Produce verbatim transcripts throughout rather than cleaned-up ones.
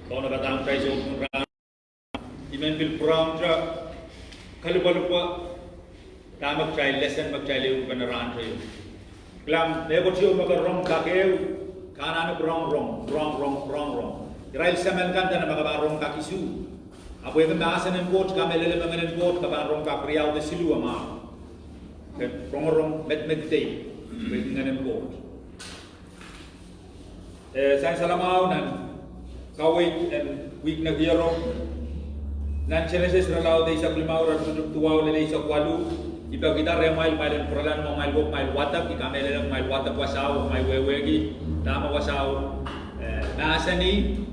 Kauno padahk kitail sounkun rahn. I men pil pwurehngte kalipwalipwa dahme kitail lesson me kitail ehukipene rahn teio. Kilang, mehkot ieu me ke rong kak ehu, ke anahne pwurehng rong, pwurehng rong, pwurehng rong. Irail semen kan dene ma ke pahn rong kak isuh, ahpw pwehki mahsen en Koht, kamehlele me Ngehn en Koht, ke pahn rong kak riau de siluh, ma ke rongorong, medmeditei, pwehki Ngehn en Koht. Eh, sansal mwahu nan kaweid en wihk nekiero. Nan Senesis irelaud eisek limau, iretikitik duwau lel eisek waluh, I pekihda rehmwail, kumwail en pwurala ni amwail ko, kumwail wadek, I kamehlele kumwail wadek wasao, kumwail wehwehki dahme wasao, eh, mahsanih,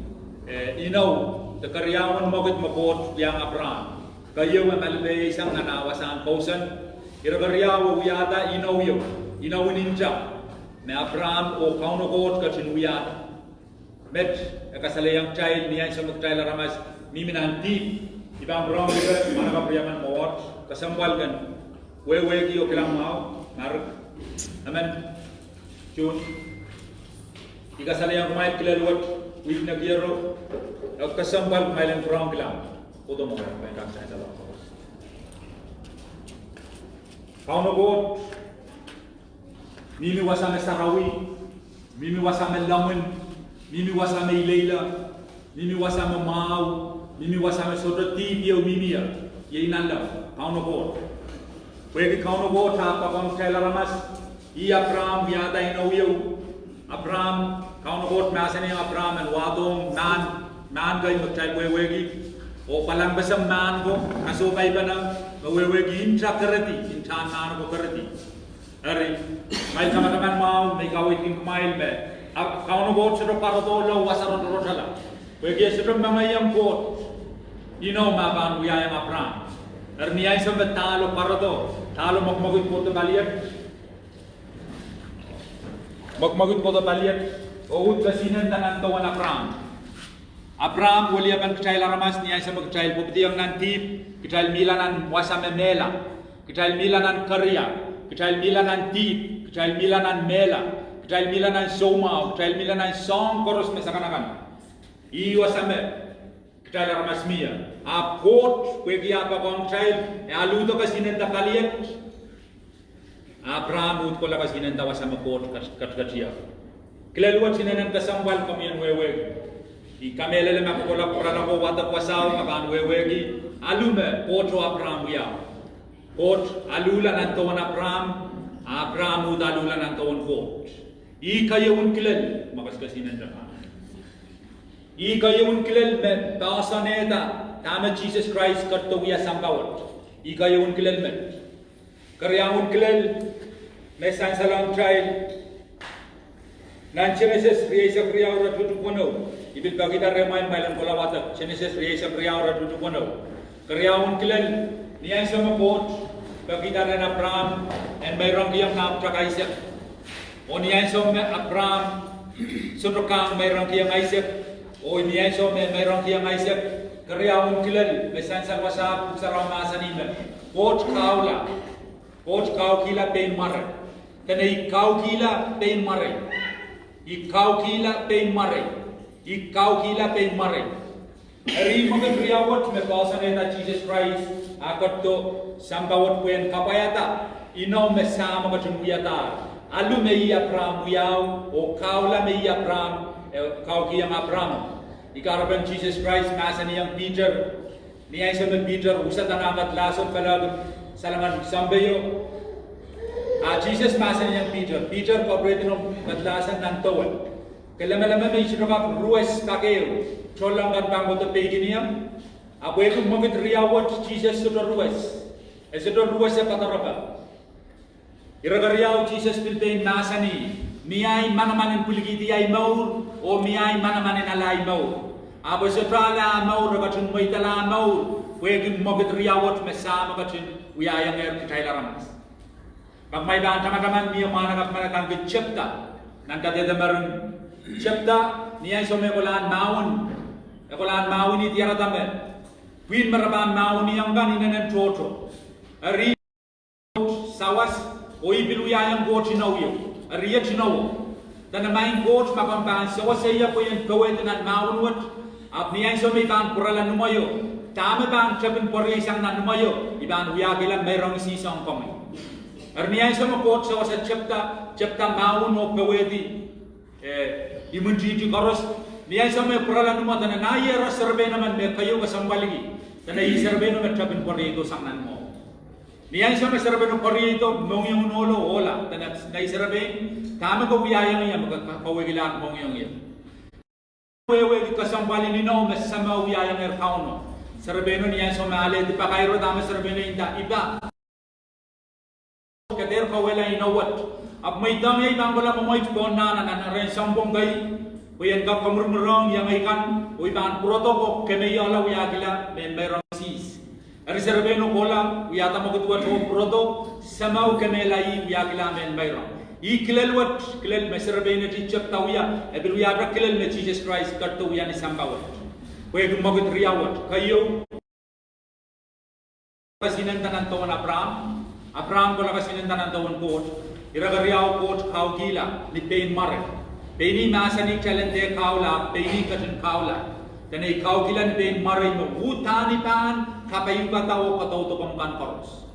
eh, inou de keriaun mwekid me Koht wiahiong Apraam. Keieu e malipeisang nan ah wasahn kousoan. Ire keriau e wiahda inou ieu, inou en nta me Apraam oh Kauno Koht ketin wiahda. Met e kasalehiong kitail ni ansou me kitail aramas mihmi nan dihp, I pahn pwurehng ire mwahnakapw riemen mwohd, kesempwal ken wehwehki oh kilang mwahu, marik, emen, June. I kasalehiong kumwail kilel wet, wihk nekiero, e kesempwal kumwail en pwurehng kilang. Kohdo mwo, kumwail en kak sansal. Kauno Koht, mihmi wasa me sarawi, mihmi wasa me lemmwin, mihmi wasa me ileile, mihmi wasa me mwahu, mihmi wasa me sohte dihp ieu mihmi ie, iei nanleng, Kauno Koht. Pwehki Kauno Koht ah poakohng kitail aramas, ih Apraam wiahda inou ieu. Apraam, Kauno Koht mahsanihong Apraam en wahdohng mahn, mahn kei me kitail wehwehki, oh palangpeseng mahn ko, kasohpeipene, me wehwehki nta keredi, ntahn mahn ko keredi. Eri, kumwail tamataman mwahu me I kaweidkin kumwail me, ahpw Kauno Koht sohte pwarodo lou wasa rotorotala. Pwehki e sohte mengeiong Koht inou me pahn wiahiong Apraam. Eri ni ansou me dahlo pwarodo, dahlo mwekmwekid kohdo paliet, mwekmwekid kohdo paliet, oh uhd kesihnenda nan dewen Apraam. Apraam, weliepen kitail aramas ni ansou me kitail pwupwidiong nan dihp, kitail mihla nan wasa me mehla. Kitail mihla nan keria, kitail mihla nan dihp, kitail mihla nan mehla, kitail mihla nan soumwahu, kitail mihla nan soahng koaros me sakanakan. Ih wasa me kitail aramas mie. Ahpw Koht, pwehki ah poakohng kitail, e aludo kesihnenda paliet. Apraam uhd kohla kesihnenda wasa me Koht kat-, katikatier. Kilel wet inenen kesempwal komwi en wehwehki. I kamehlele ma ke kohla pwurala ko wadek wasao, ke pahn wehwehki alu me Koht oh Apraam wiahu. Koht aluhla nan dewen Apraam, Apraam uhd aluhla nan dewen Koht. Ih keieun kilel me ke kesihnenda. Ih keieun kilel me poahsoanehda dahme Sises Krais ketido wia sampah wet. Ih keieun kilel met. Keriaun kilel me sansalohng kitail nan Senesis rieisek riau iretikitik weneu. I pil pekihda rehmwail ma I en kohla wadek. Senesis rieisek riau iretikitik weneu. Keriaun kilel, ni ansou me Koht pekihda rehn Apraam en meirongkihong nah pwutak Aisek, oh ni ansou me Apraam sohte kang meirongkihong Aisek, oh ni ansou me meirongkihong Aisek, keriaun kilel me sansal wasa, Pwuhk Sarawi mahsanih me Koht kaula, Koht kaukihla pein mware. Dene I kaukihla pein mware. I kaukihla pein mware. I kaukihla pein mware. Eri mwekid riau wet me poahsoanehda Sises Krais ah ketido sampah wet pwehn kapwaiada inou me Sahmo ketin wiadahr. Alu me ih Apraam wiahu, oh kaula me ih Apraam, eh, kaukihong Apraam. Ih kahrepen Sises Krais mahsanihong Piter, ni ansou me Piter wusada nah medlahsang, kalahngan, salaman sampah ieu. Ah Sises mahsanihong Piter, Piter, kapwurehdi noumw medlahsang nan dewe. Ke lemeleme me I sohte kak ruwes kak ehu, tohnleng kan pahn kohdo peikinie. Ahpw pwehki mwekid riau wet Sises sohte ruwes. E sohte ruwes, e poadoarepwe. Ire keriau Sises pil pein mahsanih, mie ahi manaman en pwilikihdi ahi mour, oh mie ahi manaman en ale ahi mour. Ahpw e sohte ale ah mour, e ketin mweidala ah mour, pwehki mwekid riau wet me Sahmo ketin wiahiong kitail aramas. Ma kumwail pahn tamataman mie mwahnakapw me ahneki tepda, nan Kadehde Mering tepda, ni ansou me e kolahn mahwen, e kolahn mahwen, I diarada me pwihn me re pahn mahweniong kan inenen tohto. Eri Koht sawas, oh I pil wiahiong Koht inou ieu. Eri iet inowo. Dene maing Koht, ma komw pahn sewese ie pwe I en powehdi nan mahwen wet, Ahpw ni ansou me I pahn pwurala ni mweio, dahme pahn tepin pweriei sang nan ni mweio, I pahn wiahkihla meirong sihs ong komwi. Eri ni ansou me Koht sewese tepda, tepda mahwen oh powehdi, eh, imwintihti koaros, ni ansou me pwurala ni mweio, dene nah iehros serepeino men me keieu kesempwalki, dene ih serepeino me tepin pwerieido sang nan mwohmw. Ni ansou me serepeino pwerieido, mohngiong en ohlo, ohla, dene nei serepein, dahme ke wiahiong ie me ke, ke, kawehkilahr mohngiong ie? Wehwehki kesempwal en inou me Sahmo wiahiong er Kauno. Serepeino ni ansou me alehdi pak, iro dahme serepeino nda, I pak. Ke dehr kauwehla inou wet. Ahpw mweidohng ie I pahn kohla mwomweit pohn nahna nan erein sounpwong kei, pwe I en kak kamwurmwurong iengei kan, oh I pahn pwurodo oh kemeiohla wiahkihla mehn meirong sihs. Eri serepeino kohla, wiahda mwekid wet oh pwurodo, Sahmo kemehla ih wiahkila mehn meirong. Ih kilel wet, kilel me serepeino tepda wia, e pil wiahda kilel me Sises Krais ketido wia ni sampah wet. Pwehki mwekid riau wet, keieu, kesihnenda nan dewen Apraam, Apraam kohla kesihnenda nan dewen Koht, ire keriau Koht kaukihla ni pein mware. Pein ih mahsanih kitail en dehr kahula, pein ih ketin kahula. Dene I kaukihla ni pein mware me uhdahn I pahn kapaiukada oh kadaudokomw kan koaros.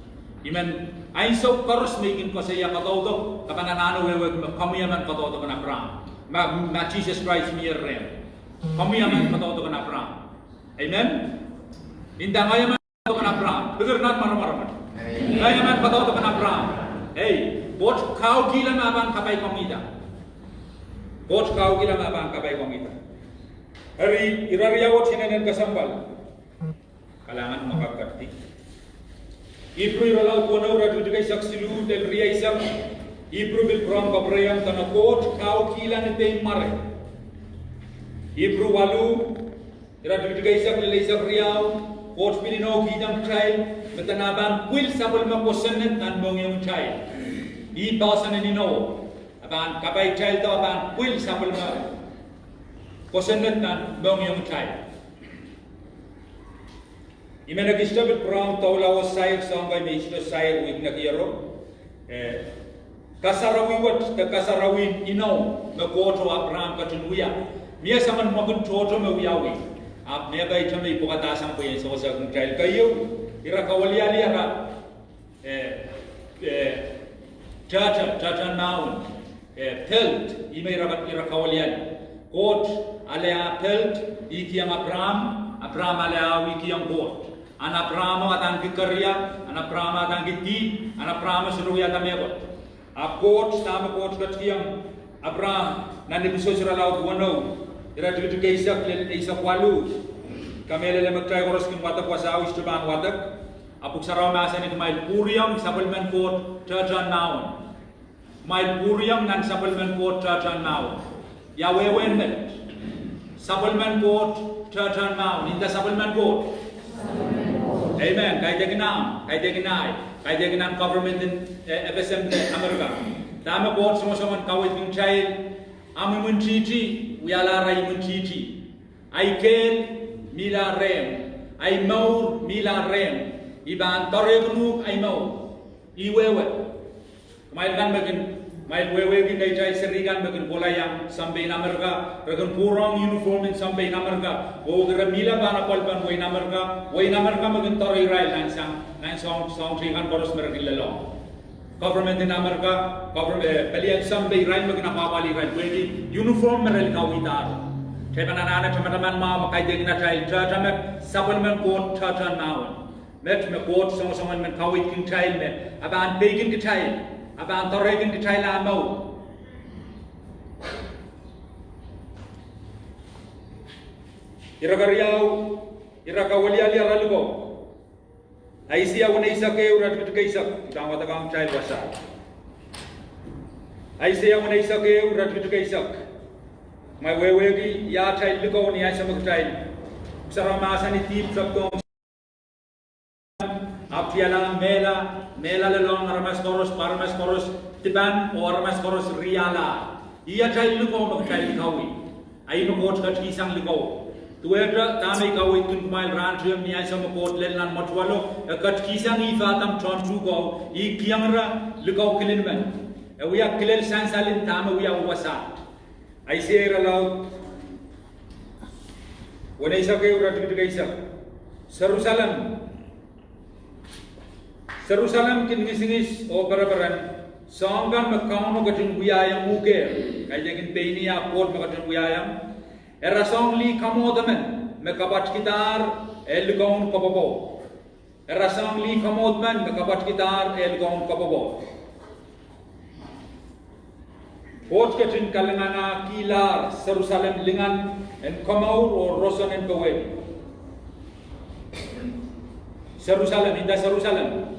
I men, ansou koaros me I kin koasoia kadaudok, ke pahn anahne wehwehki me komwi emen kadaudoken Apraam. Ma, ma Sises Krais mie rehmw, komwi emen kadaudoken Apraam. Amen. Nda ngehi emen kadaudoken Apraam. Pikir nan mwaremwaremw. Ngehi emen kadaudoken Apraam. Ei, Koht kaukihla me e pahn kapaikomwihda. Koht kaukihla me e pahn kapaikomwihda. Eri, ire riau wet inenen kesempwal. Kalahngan me kak ketidi. Ipru irelaud weneu, iretikitik eisek siluh lel rieisek. Ipru pil pwurehng kapwureiong dene Koht kaukihla ni pein mware. Ipru waluh, iretikitik eisek lel eisek riau, Koht pil inoukihda kitail me dene e pahn pwil sapwellime kosonned nan mohngiong kitail. Ih poahsoan en inou, e pahn kapai kitailda, e pahn pwil sapwellime kosonned nan mohngiong kitail. I men ekiste pil pwurehng doula oh sair soahng kei me I sohte sair wihk nekiero. Eh, kasarawi wet de kasarawi en inou me Koht oh Apraam ketin wia. Mie soangen mwekid tohto me wiawi. Ahpw mie kaidehn me I pwukadahsang pwe I en sewesehkin kitail. Keieu, ire kaweliali ara, eh, eh, tehte, tehtehn mahwen. Eh, pelt, ih me ire, ire kaweliali. Koht ale ah pelt, ih kihong Apraam, Apraam ale ah ih kihong Koht. Ahn Apraamo adaneki keria, ahn Apraamo adaneki dihp, ahn Apraamo sohte wiahda mehkot. Ahpw Koht, dahme Koht ketikihong Apraam nan Episos irelaud weneu, iretikitik eisek lel eisek waluh. Kamehlele me kitail koaros kin wadek wasa, I sohte pahn wadek. Ahpw Pwuhk Sarawi mahsanih kumwail pwuriong sapwellimen Koht tehtehn mahwen. Kumwail pwuriong nan sapwellimen Koht tehtehn mahwen. Ia wehwehn met? Sapwellimen Koht tehtehn mahwen. Nda sapwellimen Koht. Amen. Kaidehkin ahmw, kaidehkin ahi, kaidehkin ahn government en, eh, F S M Amerika. Dahme Koht songosong en kaweidkin kitail? Ahmw imwintihti, wialahr ahi imwintihti. Ahi kehl, mihla rehmw. Ahi mour, mihla rehmw. I pahn doarehkin uhk ahi mour. Ih wehwe. Kumwail kan me kin, kumwail wehwehki neitail seri kan me kin kohla iang sampah en Amerika, re kin pwurehng uniform en sampah en Amerika, oh ire mihla pahn apwalipen wehin Amerika, wehin Amerika me kin doare irail nan sang, nan soahng, soahng teikan koaros me re kin lelohng. Government en Amerika, government, eh, pelien sampah irail me kin apwapwalih irail, pwehki uniform me re likawihdahr. Kitail pahn anahne tamataman mwahu me kaidehkin atail tehte me sapwellimen Koht tehtehn mahwen. Met me Koht songosong en men kaweidkin kitail me e pahn peikin kitail, e pahn doarehkin kitail ah mour. Ire keriau, ire kaweliali ara likou. Aiseia weneisek ehu, iretikitik eisek, I pahn wadek ahmw kitail wasa. Aiseia weneisek ehu, iretikitik eisek. Kumwail wehwehki ia atail likou ni ansou me kitail, Pwuhk Sarawi mahsanih dihp tepdohng ahpw tialahng mehla, mehla lelohng aramas koaros, pwe aramas koaros dipan, oh aramas koaros rialahr. Ih atail likou me kitail likawih. Ahi me Koht ketikihsang likou. Duwehte dahme I kaweidkin kumwail rahn teio, ni ansou me Koht lel nan mwetuwelo, e ketikihsang ih fadam tohn tuhko, ih kihong ira likou kilin men. E wia kilel sansal en dahme wia wasaht. Aiseia irelaud Weneisek ehu, iretikitik eisek. Serusalem. Serusalem kin ngisingis oh pereperen, soahng kan me Kauno ketin wiahiong uhk. Kaidehkin pein ih ahpw Koht me ketin wiahiong. E rasehng lih kamwohd emen me kapwatkidahr eh likoun koapworopwor. E rasehng lih kamwohd emen me kapwatkidahr eh likoun koapworopwor. Koht ketin kalinganahkilahr Serusalem lingan en komour oh roson en powehdi. Serusalem, inda Serusalem.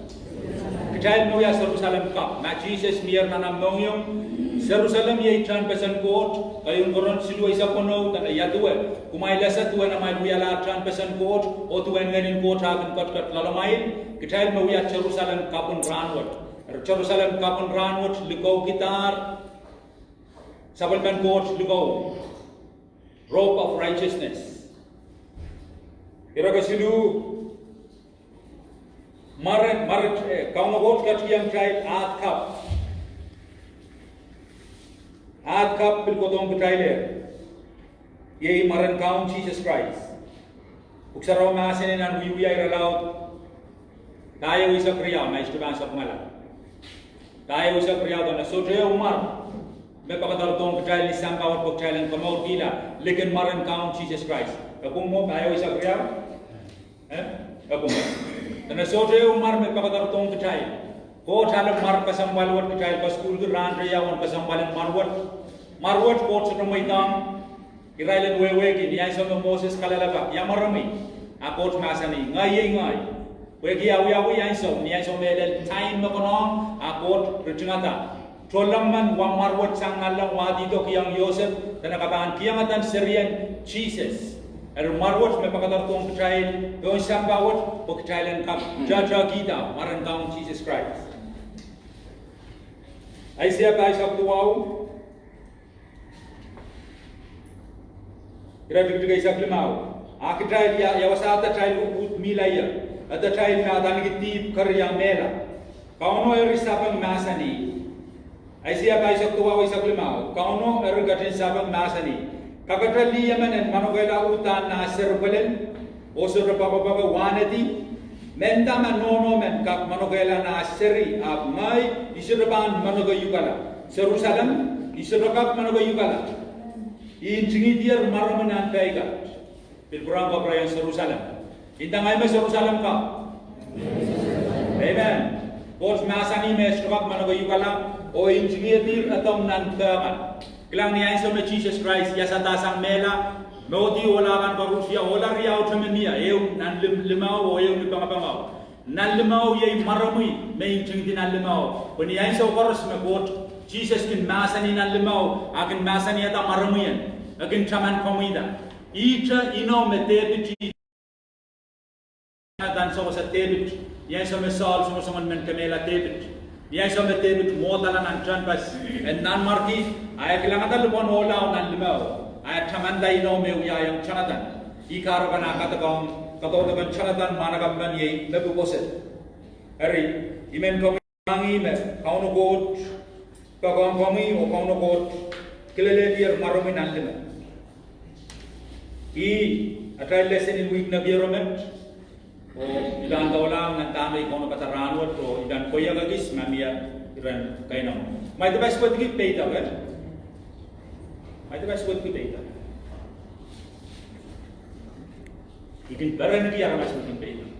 Kitail me wia Serusalem kapw. Ma Sises mier nan omw mohngiong, Serusalem iei tehnpesen Koht, Keieun Korint siluh eisek weneu, dene ia duwe kumwail ese duwen amwail wialahr tehnpesen Koht oh duwen Ngehnin Koht eh kin ketiket loalamwail? Kitail me wia Serusalem kapw en rahnwet. Eri Serusalem kapw en rahnwet likoukihdahr sapwellimen Koht likou, robe of righteousness. Ire kesiluh, mwaren, mwaren, eh, Kauno Koht ketikihong kitail ahd kapw. Ahd kapw pil kohdohng kitailehr. Iei mwaren Kaun Sises Krais. Pwuhk Sarawi mahsanih nan Wiewia irelaud pahieu eisek riau, ma I sohte pahn sapwungala. Pahieu eisek riau, dene sohte ehu mwar me pekederdohng kitail ni sampah wet pwe kitail en komourkihla likin mwaren Kaun Sises Krais. E pwung mwo pahieu eisek riau? Eh? E pwung. Dene sohte ehu mwar me pekederdohng kitail. Koht ale mwar kesempwal wet, kitail kasukuhlki rahn riau en kesempwalin mwar wet. Mwar wet Koht sohte mweidohng irail en wehwehki. Ni ansou me Moses kalelapak, ia mwaromwi? A Koht mahsanih, ngehi iei ngehi. Pwehki awiawi ansou, ni ansou me e lel time me konehng, a Koht ritingada tohnleng men wa mwar wet sang nanleng, wahdihdo kihong Joseph, dene ke pahn kihong eden serien Sises. Eri mwar wet me pekederdohng kitail pohn sampah wet pwe kitail en kak tehtehkihda mwaren Kaun Sises Krais. Aiseia pahisek duwau, iretikitik eisek limau. A kitail ia, ia wasahn atail uhd mihla ie? Atail me adaneki dihp keriau mehla. Kauno eri sapeng mahsanih. Aiseia pahisek duwau eisek limau. Kauno eri ketin sapeng mahsanih, kakete lih emen en manokehla uhdahn nah seri pwelel oh sohte poakepoake wahnedi? Mehnda ma nohno men kak manokehla nah seri, ahpw ngehi, I sohte pahn manokeiukala. Serusalem, I sohte kak manokeiukala. I ntingihdier mwaromwi nan peikat. Pil pwurehng kapwurehiong Serusalem. Inda ngehi me Serusalem kapw. Amen. Koht mahsanih me e sohte kak manokeiukala, oh I ntingihdier edomw nan peikat. Kilang, ni ansou me Sises Krais iasadahsang mehla, mwohdi ohla kan koaros, ia ohla riau te me mie, ehu nan lim-, limau oh ehu ni pengepengeo. Nan limau iei mwaromwi me I ntingdi nan limau. Pwe ni ansou koaros me Koht Sises kin mahsanih nan limau, a kin mahsanihada mwaromwi en, e kin taman komwida. Ihte inou me Depit, adan sewese Depit, ni ansou me Saul songosongen men kemehla Depit, ni ansou me Depit mwohdala nan tehnpas en nanmwarki, a e kilangada lipwen ohlao nan limau, a e tamanda inou me wiahiong Jonathan. Ih kahrepen ah kadokedoken Jonathan, mwahnakapw men iei Mepiboset. Eri, I men komwi, me Kauno Koht poakohng komwi oh Kauno Koht kilelehdier mwaromwi nan lime. Ih atail lesson en wihk nekiero met, oh I pahn doulahng nan dahme I kaunopada rahnwet, oh I pahn koahiek ekis ma mie iren keinemwe. Ma I dehr pahn suwedki peidek, eh? Ma I dehr pahn suwedki peidek, I kin perenki aramas me kin peidek.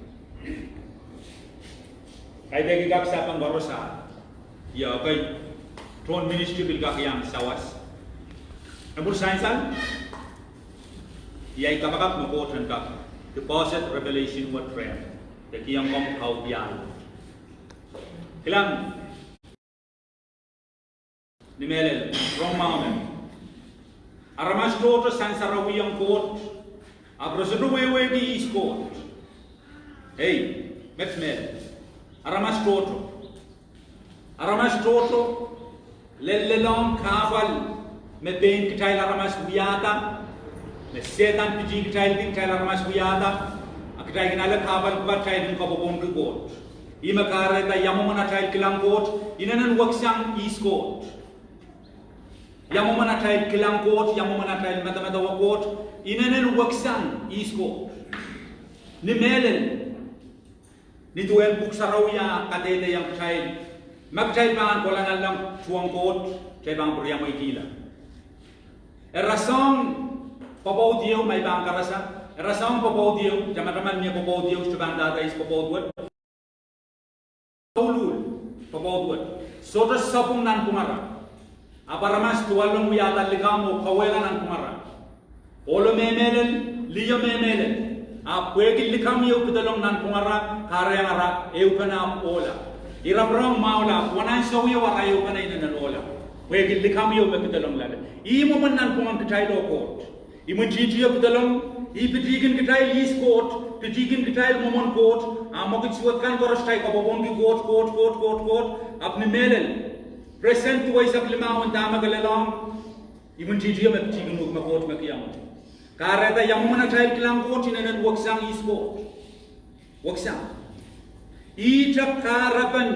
Kaidehk I kak sapeng koaros ah, ia, okay, tohn ministry pil kak iang sawas. Eri, mwuhr sansal, ia, I kapakap me Koht en kak deposit revelation wet rehmw, de kihong komw kaudiahl. Kilang, ni mehlel, rong mwahu me aramas tohto sansarawiong Koht, ahpw re sohte wehwehki ihs Koht. Ei, met mehlel. Aramas tohto. Aramas tohto lellelohng kahpwal me pein kitail aramas wiahda, me Sehdan pitih kitail, kitail aramas wiahda, a kitail kin ale kahpwal pwukat kitail kin koapworopworki Koht. Ih me kahrehda ia mwomwen atail kilang Koht, inenen weksang ihs Koht. Ia mwomwen atail kilang Koht, ia mwomwen atail medemedewe Koht, inenen weksang ihs Koht. Ni mehlel, ni duwen Pwuhk Sarawi ah kadehdehiong kitail, ma kitail pahn kolahng nan tuhwong Koht, kitail pahn pwuriamweikihla. Eri soang pwopwoud ieu ma I pahn karasa, eri soang pwopwoud ieu, tamataman mie pwopwoud ieu, sohte pahn dahda ihs pwopwoud wet. Pwopwoud wet. Sohte sapwung nanpwungara. Ahpw aramas duwalong wiahda likamw oh kawehla nanpwungara. Ohlo me mehlel, liho me mehlel. Ahpw pwehki likamw ieu pedolong nanpwungara, kahrehda ara ehupene ahpw ohla. Ira pwurehng mwahula, pwuhk ansou ieu ara ehupene inenen ohla. Pwehki likamw ieu me pedolong loale. Ih mwomwen nanpwungen kitail oh Koht. Imwintihtio pedolong, ih pitihkin kitail ihs Koht, pitihkin kitail mwomwen Koht, a mwekid suwed kan koaros kitail kapwopwongki Koht, Koht, Koht, Koht, Koht, ahpw ni mehlel. Present duweisek limau en dahme kelehng, imwintihtio me pitihkin uhk me Koht me kihong. Kahrehda ia mwomwen atail kilang Koht, inenen weksang ihs Koht. Weksang. Ihte kahrepen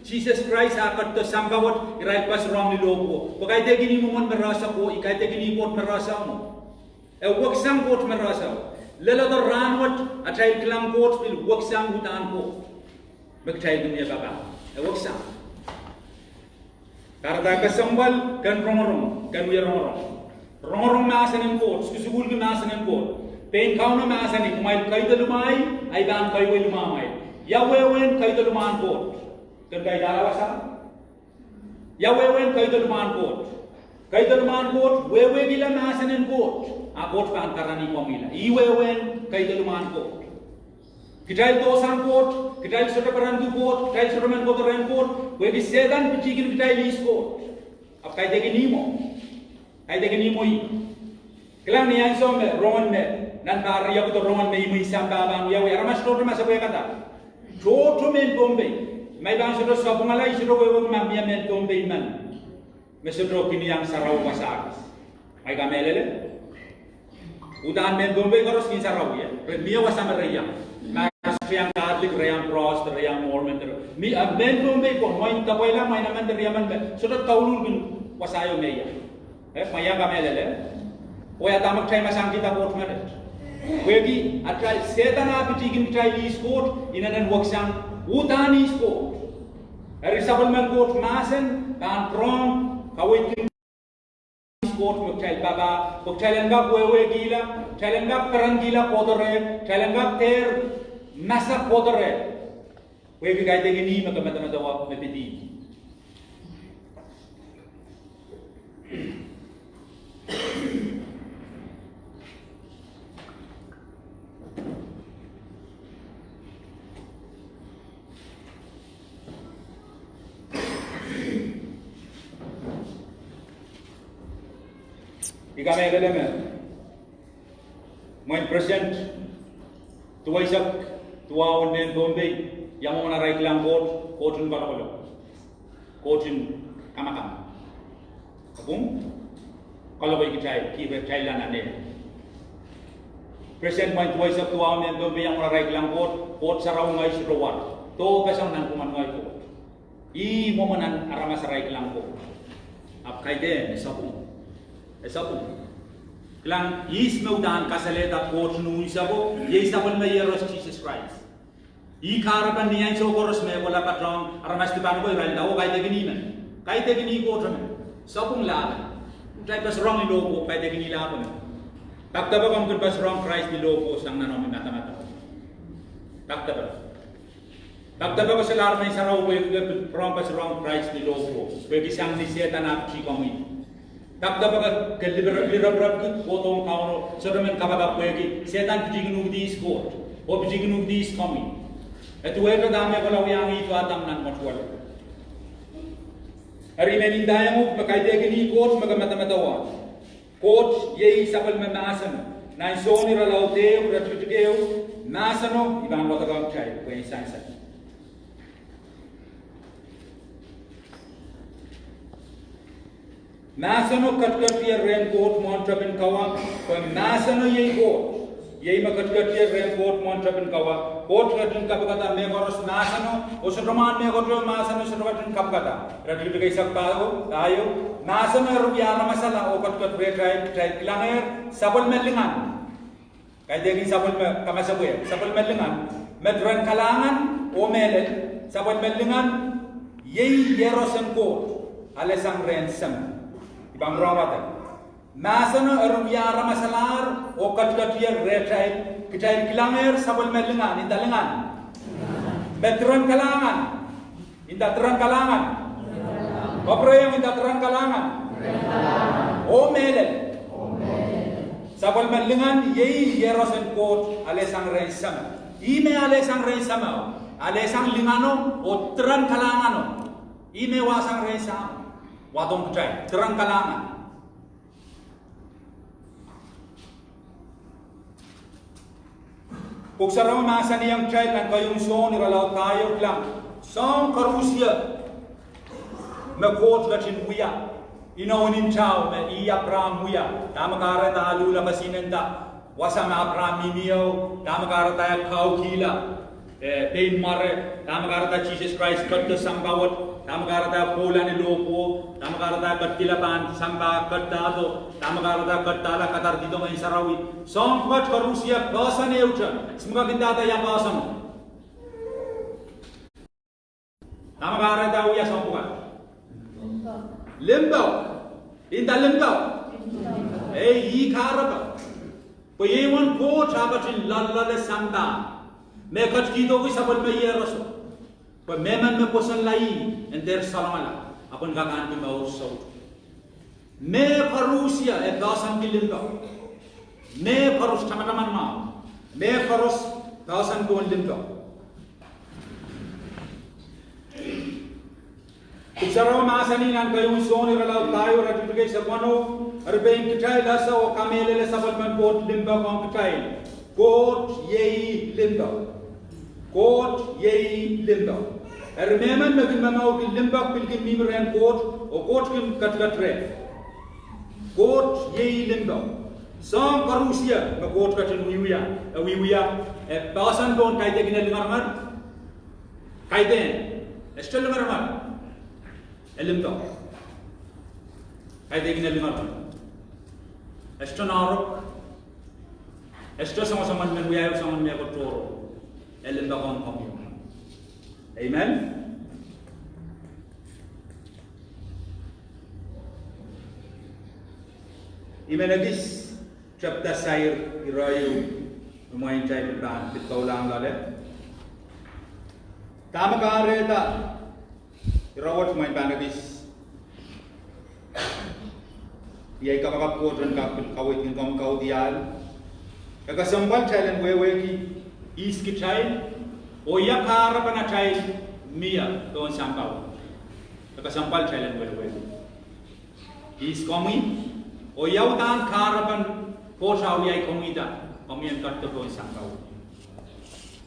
Sises Krais ah ketido sampah wet, irail pes rong ni lohpwuo. Pwe kaidehkin ih mwomwen maraso ko, I kaidehkin ih Koht maraso mwo. E weksang Koht maraso. Leledo rahnwet, atail kilang Koht pil weksang uhdahn Koht me kitail kin wia papah. E weksang. Kahrehda kesempwal, ken rongorong, ken wia rongorong. Rongorong mahsen en Koht, sukusukuhlki mahsen en Koht. Pein Kauno mahsanih, kumwail kaido lumwail, I pahn kaiwei lumwamwail. Ia wehwehn kaido lumwahn Koht? Ken kaidala wasa? Ia wehwehn kaido lumwahn Koht? Kaido lumwahn Koht, wehwehkihla mahsen en Koht. A Koht pahn karanih komwihla. Ih wehwehn kaido lumwahn Koht. Kitail dohsang Koht, kitail sohte perenki Koht, kitail sohte men kohdo rehn Koht, pwehki Sehdan pitihkin kitail ihs Koht. Ahpw kaidehkin ih mwo. Kaidehkin ih mwo ih. Kilang ni ansou me rongen me, nan pahr riekid rongen me imwin sampah pahn wiawi, aramas tohto ma sohte pwehkada. Tohto mehn Pohnpei. Ma I pahn sohte sapwungala, I sohte wehwehki ma mie mehn Pohnpei men me sohte kin iang sarawi wasa kis. Ma I kamehlele. Uhdahn mehn Pohnpei koaros kin sarawi, eh? Re mie wasa me re iang. Ma re iang Catholic, re iang Protestant, re iang Mormon, re. Mie, eh, mehn Pohnpei pwon, mwein dapweila, mwein emen, re iang men, sohte douluhl kin wasa ieu me iang. Eh, ma I iang kamehlele. Pwe ia dahme kitail masankihda Koht menet? Pwehki atail, Sehdan ah pitihkin kitail ihs Koht, inenen weksang uhdahn ihs Koht. Eri sapwellimen Koht mahsen pahn rong kaweidki Koht me kitail papah, pwe kitail en kak wehwehkihla, kitail en kak perenkihla kohdo reh, kitail en kak dehr masak kohdo reh. Pwehki kaidehkin ih me kemedemedewe me pid ih. I kamehlele me mwein President duweisek duwau en mehn Pohnpei, ia mwomwen arail kilang Koht? Kohtin kalokolok. Kohtin kamakam. Ahpw kalokol kitail, kihpw kitail nan ane. President mwein duweisek duwau en mehn Pohnpei, ia mwomwen arail kilang Koht? Koht Sarawi, ngehi sohte war. Doh peseng nanpwungen ngehi Koht. Ih mwomwen nan aramas arail kilang Koht. Ahpw kaidehn, e sapwung. E sapwung. Kilang, ihs me uhdahn kasalehda Koht ni unseko? Iei sapwellime Iehros Sises Krais. Ih kahrepen ni ansou koaros me kohla patohng aramas dipan ko, irail nda, oh, kaidehkin ih men. Kaidehkin ih Koht men. Sapwung lahpo. Kitail pes rong ni lohpwuo, kaidehkin ih lahpo men. Pak depe komw kin pes rong Krais ni lohpwuo sang nan omwi madamadau? Pak depe. Pak depe ke solahr mehn sarawi pwehki ke pil rong, pes rong Krais ni lohpwuo, pwehki sang ni Sehdan ah pitih komwi? Pak depe ke, ke lirepirepki kohdohng Kauno, sohte men kapakap pwehki Sehdan pitihkin uhk di ihs Koht, oh pitihkin uhk di ihs komwi? E duwehte dahme kohla wiahiong ih duwadang nan mwetuwelo. Eri I men ndaiong uhk me kaidehkin ih Koht me kemedemedewe. Koht iei sapwellime mahsen. Nan Sohn irelaud ehu, iretikitik ehu, mahseno, I pahn wadek kitail pwehn sansal. Mahseno ketiketier rehn Koht mwohn tepin kawa, pwe mahseno iei Koht. Iei me ketiketier rehn Koht mwohn tepin kawa. Koht ketin kapikada mehkoaros mahseno, oh sohte mwahl mehkot mahseno sohte ketin kapikada. Iretikitik eisek pahieu, pahieu. Mahseno eri wia aramasala oh ketiket rehtail, kitail kilangehr sapwellime lingan. Kaidehkin sapwellime, kamasepwehk, sapwellime lingan, me diren kalahngan oh mehlel. Sapwellime lingan iei iehros en Koht, ale sang rehn Seme. I pahn pwurehng wadek. Mahseno eri wia aramasalahr oh ketiketier rehtail, kitail kilangehr sapwellime lingan, inda lingan, me diren kalahngan. Inda diren kalahngan. Kapwurehiong, inda diren kalahngan oh mehlel. Sapwellime lingan iei iehros en Koht, ale sang rehn Seme. Ih me ale sang rehn Seme, ale sang lingano oh diren kalahngano. Ih me wahsang rehn Sahmo, wadohng kitail diren kalahngan. Pwuhk Sarawi mahsanihong kitail nan keieun Sohn irelaud pahieu, kilang, soahng koaros me Koht ketin wia inoun ntao me ih Apraam wia. Dahme kahrehda e luhla kesihnen wasa me Apraam mihmi ieu? Dahme kahrehda e kaukihla eh, pein mware? Dahme kahrehda Sises Krais ketido sampah wet? Dahme kahrehda e pwoula ni lohpwuo? Dahme kahrehda e ketikihla pahn sampah ketidahdo? Dahme kahrehda e ketidahla kadarodohng Ngehn Sarawi? Soahng pwukat koaros, poahsoan ehute, se me kak ndahda ia poahsoano? Dahme kahrehda e wia soahng pwukat? Limpoak. Inda limpoak. Ei, ih kahrepe. Pwe iei uwen Koht eh ketin loalloale sampah me ketikihdohki sapwellime iehroso, pwe mehmen me pwosonla ih en dehr salongala, ahpw en kak ahneki mour soutuk. Mehkoaros e poahsoanki limpoak. Mehkoaros, tamataman mwahu, mehkoaros poahsoan pohn limpoak. Pwuhk Sarawi mahsanih nan keieun Sohn irelaud pahieu, iretikitik eisek weneu: Eri pein kitail ese oh kamehlele sapwellimen Koht limpoak ong kitail. Koht iei limpoak. Koht iei limpoak. Eri mehmen me kin momourki limpoak pil kin mihmi rehn Koht, oh Koht kin ketiket reh. Koht iei limpoak. Soahng koaros me Koht ketin wiewia, e wiewia, e poahsoan pohn kaidehkin lingeringer. Kaidehn, e sohte lingeringer, e limpoak. Kaidehkin lingeringer, e sohte noahrok, e sohte songosong en men wiahier, songosong en mehkot tohrohr. E limpoak ong komwi. Amen. I men ekis tepda sair ire ieu me mwein kitail pahn pil doulahng loale. Dahme kahrehda ire wet mwein pahn ekis iei kapakap Koht en kak pil kaweidkin komwi kaudiahl. E kesempwal kitail en wehwehki ihs kitail, oh ia kahrepen atail mie pohn sampah wet. E kesempwal kitail en wehwehki ihs komwi, oh ia uhdahn kahrepen Koht eh wiahier komwihda, komwi en ketido pohn sampah wet.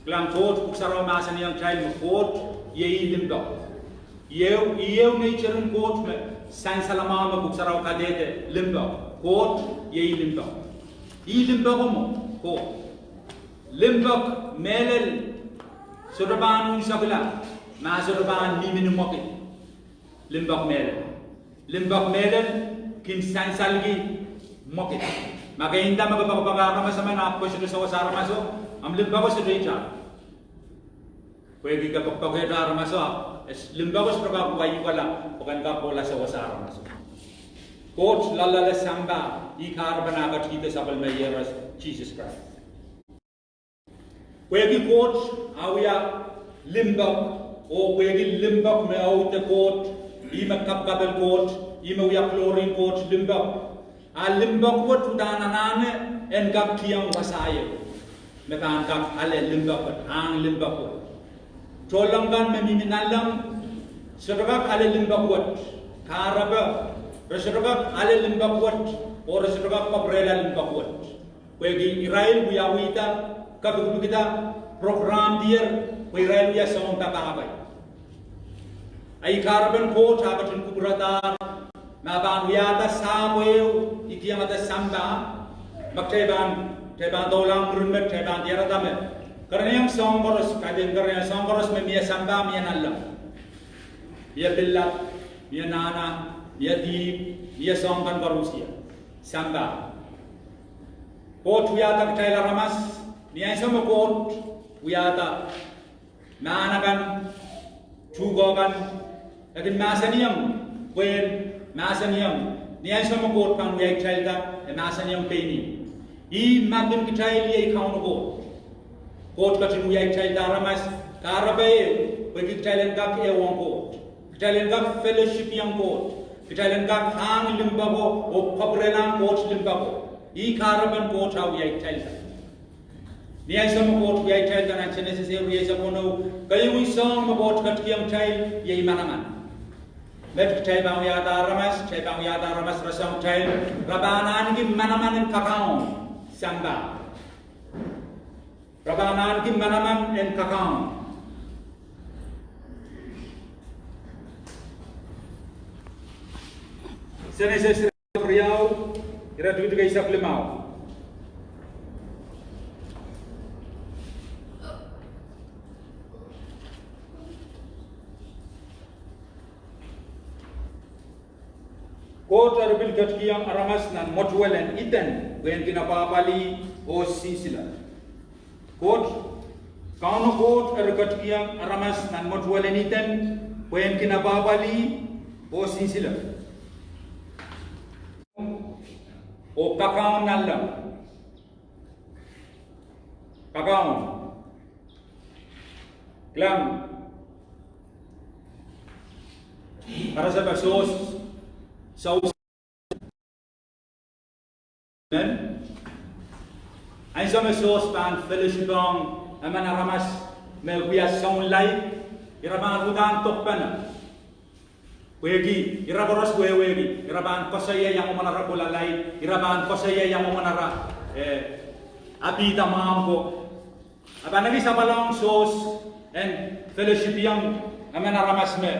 Kilang, Koht, Pwuhk Sarawi mahsanihong kitail me Koht iei limpoak. Ieu, ieu nature en Koht me sansal mwahu me Pwuhk Sarawi kadehde limpoak. Koht iei limpoak. Ih limpoak mwo, Koht. Limpoak mehlel sohte pahn unsekla ma sohte pahn mihmi ni mwekid. Limpoak mehlel. Limpoak mehlel kin sansalki mwekid. Ma ke inda me ke poakepoake aramas emen ahpw ke sohte sewese aramaso, ahmw limpoako sohte itar. Pwehki ke poakepoakehte aramaso, limpoako sohte kak waiukala pwe ke en kak kohla sewese aramaso. Koht loalloale sampah, ih kahrepen ah ketikihdo sapwellime iehros, Sises Krais. Pwehki Koht eh wia limpoak, oh pwehki limpoak me aude Koht, ih me kapikapel Koht, ih me wia klorien Koht, limpoak. A limpoak wet uhdahn anahne en kak kihong wasa ieu me pahn kak ale limpoak wet, ahng limpoak wet. Tohnleng kan me mihmi nanleng sohte kak ale limpoak wet. Kahrepe, re sohte kak ale limpoak wet, oh re sohte kak kapwurehla limpoak wet. Pwehki irail wiawihda, kepikipikda, program dier, pwe irail wia sounpapah. A ih kahrepen Koht ah ketin kupwuradahr, ma pahn wiahda sahpw ehu, I kihong ede sampah, ma kitail pahn, kitail pahn doulahng mwurin met, kitail pahn diarada me kerenieng soahng koaros, kaidehn kerenieng soahng koaros me mie sampah, mie nanleng, mie pillap, mie nahna, Mie dihp, mie soahng kan koaros ie. Sampah. Koht wiahda kitail aramas, ni ansou me Koht wiahda mahn akan, tuhke kan, e kin mahsanihong, pwehn mahsanihong, ni ansou me Koht pahn wia kitailda, e mahsanihong pein ih. Ih mahk en kitail iei Kauno Koht. Koht ketin wia kitailda aramas, kahrepe ehu, pwehki kitail en kak ehuong Koht. Kitail en kak fellowshipiong Koht. Kitail en kak ahng limpoako, oh kapwurelahng Koht limpoako. Ih kahrepen Koht ah wia kitailda. Ni ansou me Koht wia kitailda nan Senesis ehu, rieisek weneu, keieun soahng me Koht ketikihong kitail iei manaman. Met kitail pahn wiahda aramas, kitail pahn wiahda aramas rasehng kitail, re pahn ahneki manaman en kakaun sampah. Re pahn ahneki manaman en kakaun. Senesis riau, iretikitik eisek limau. Koht eri pil ketikihong aramas nan mwetuwel en Ihden pwehn kin apwahpwalih oh sinsile. Koht, Kauno Koht eri ketikihong aramas nan mwetuwel en Ihden pwehn kin apwahpwalih oh sinsile. Oh kakaun nanleng. Kakaun. Kilang. Karasepe Sos, Sos. Amen. Ansou me Sos pahn fellowshipiong emen aramas me wia soun laid, ira pahn uhdahn dokpene. Pwehki ira koaros wehwehki, ira pahn koasoia iang mwomwen ara pwulalaid, ira pahn koasoia iang mwomwen ara, eh, apihda mwahmw ko. A pahn ekis apwal ong Sos en fellowshipiong emen aramas me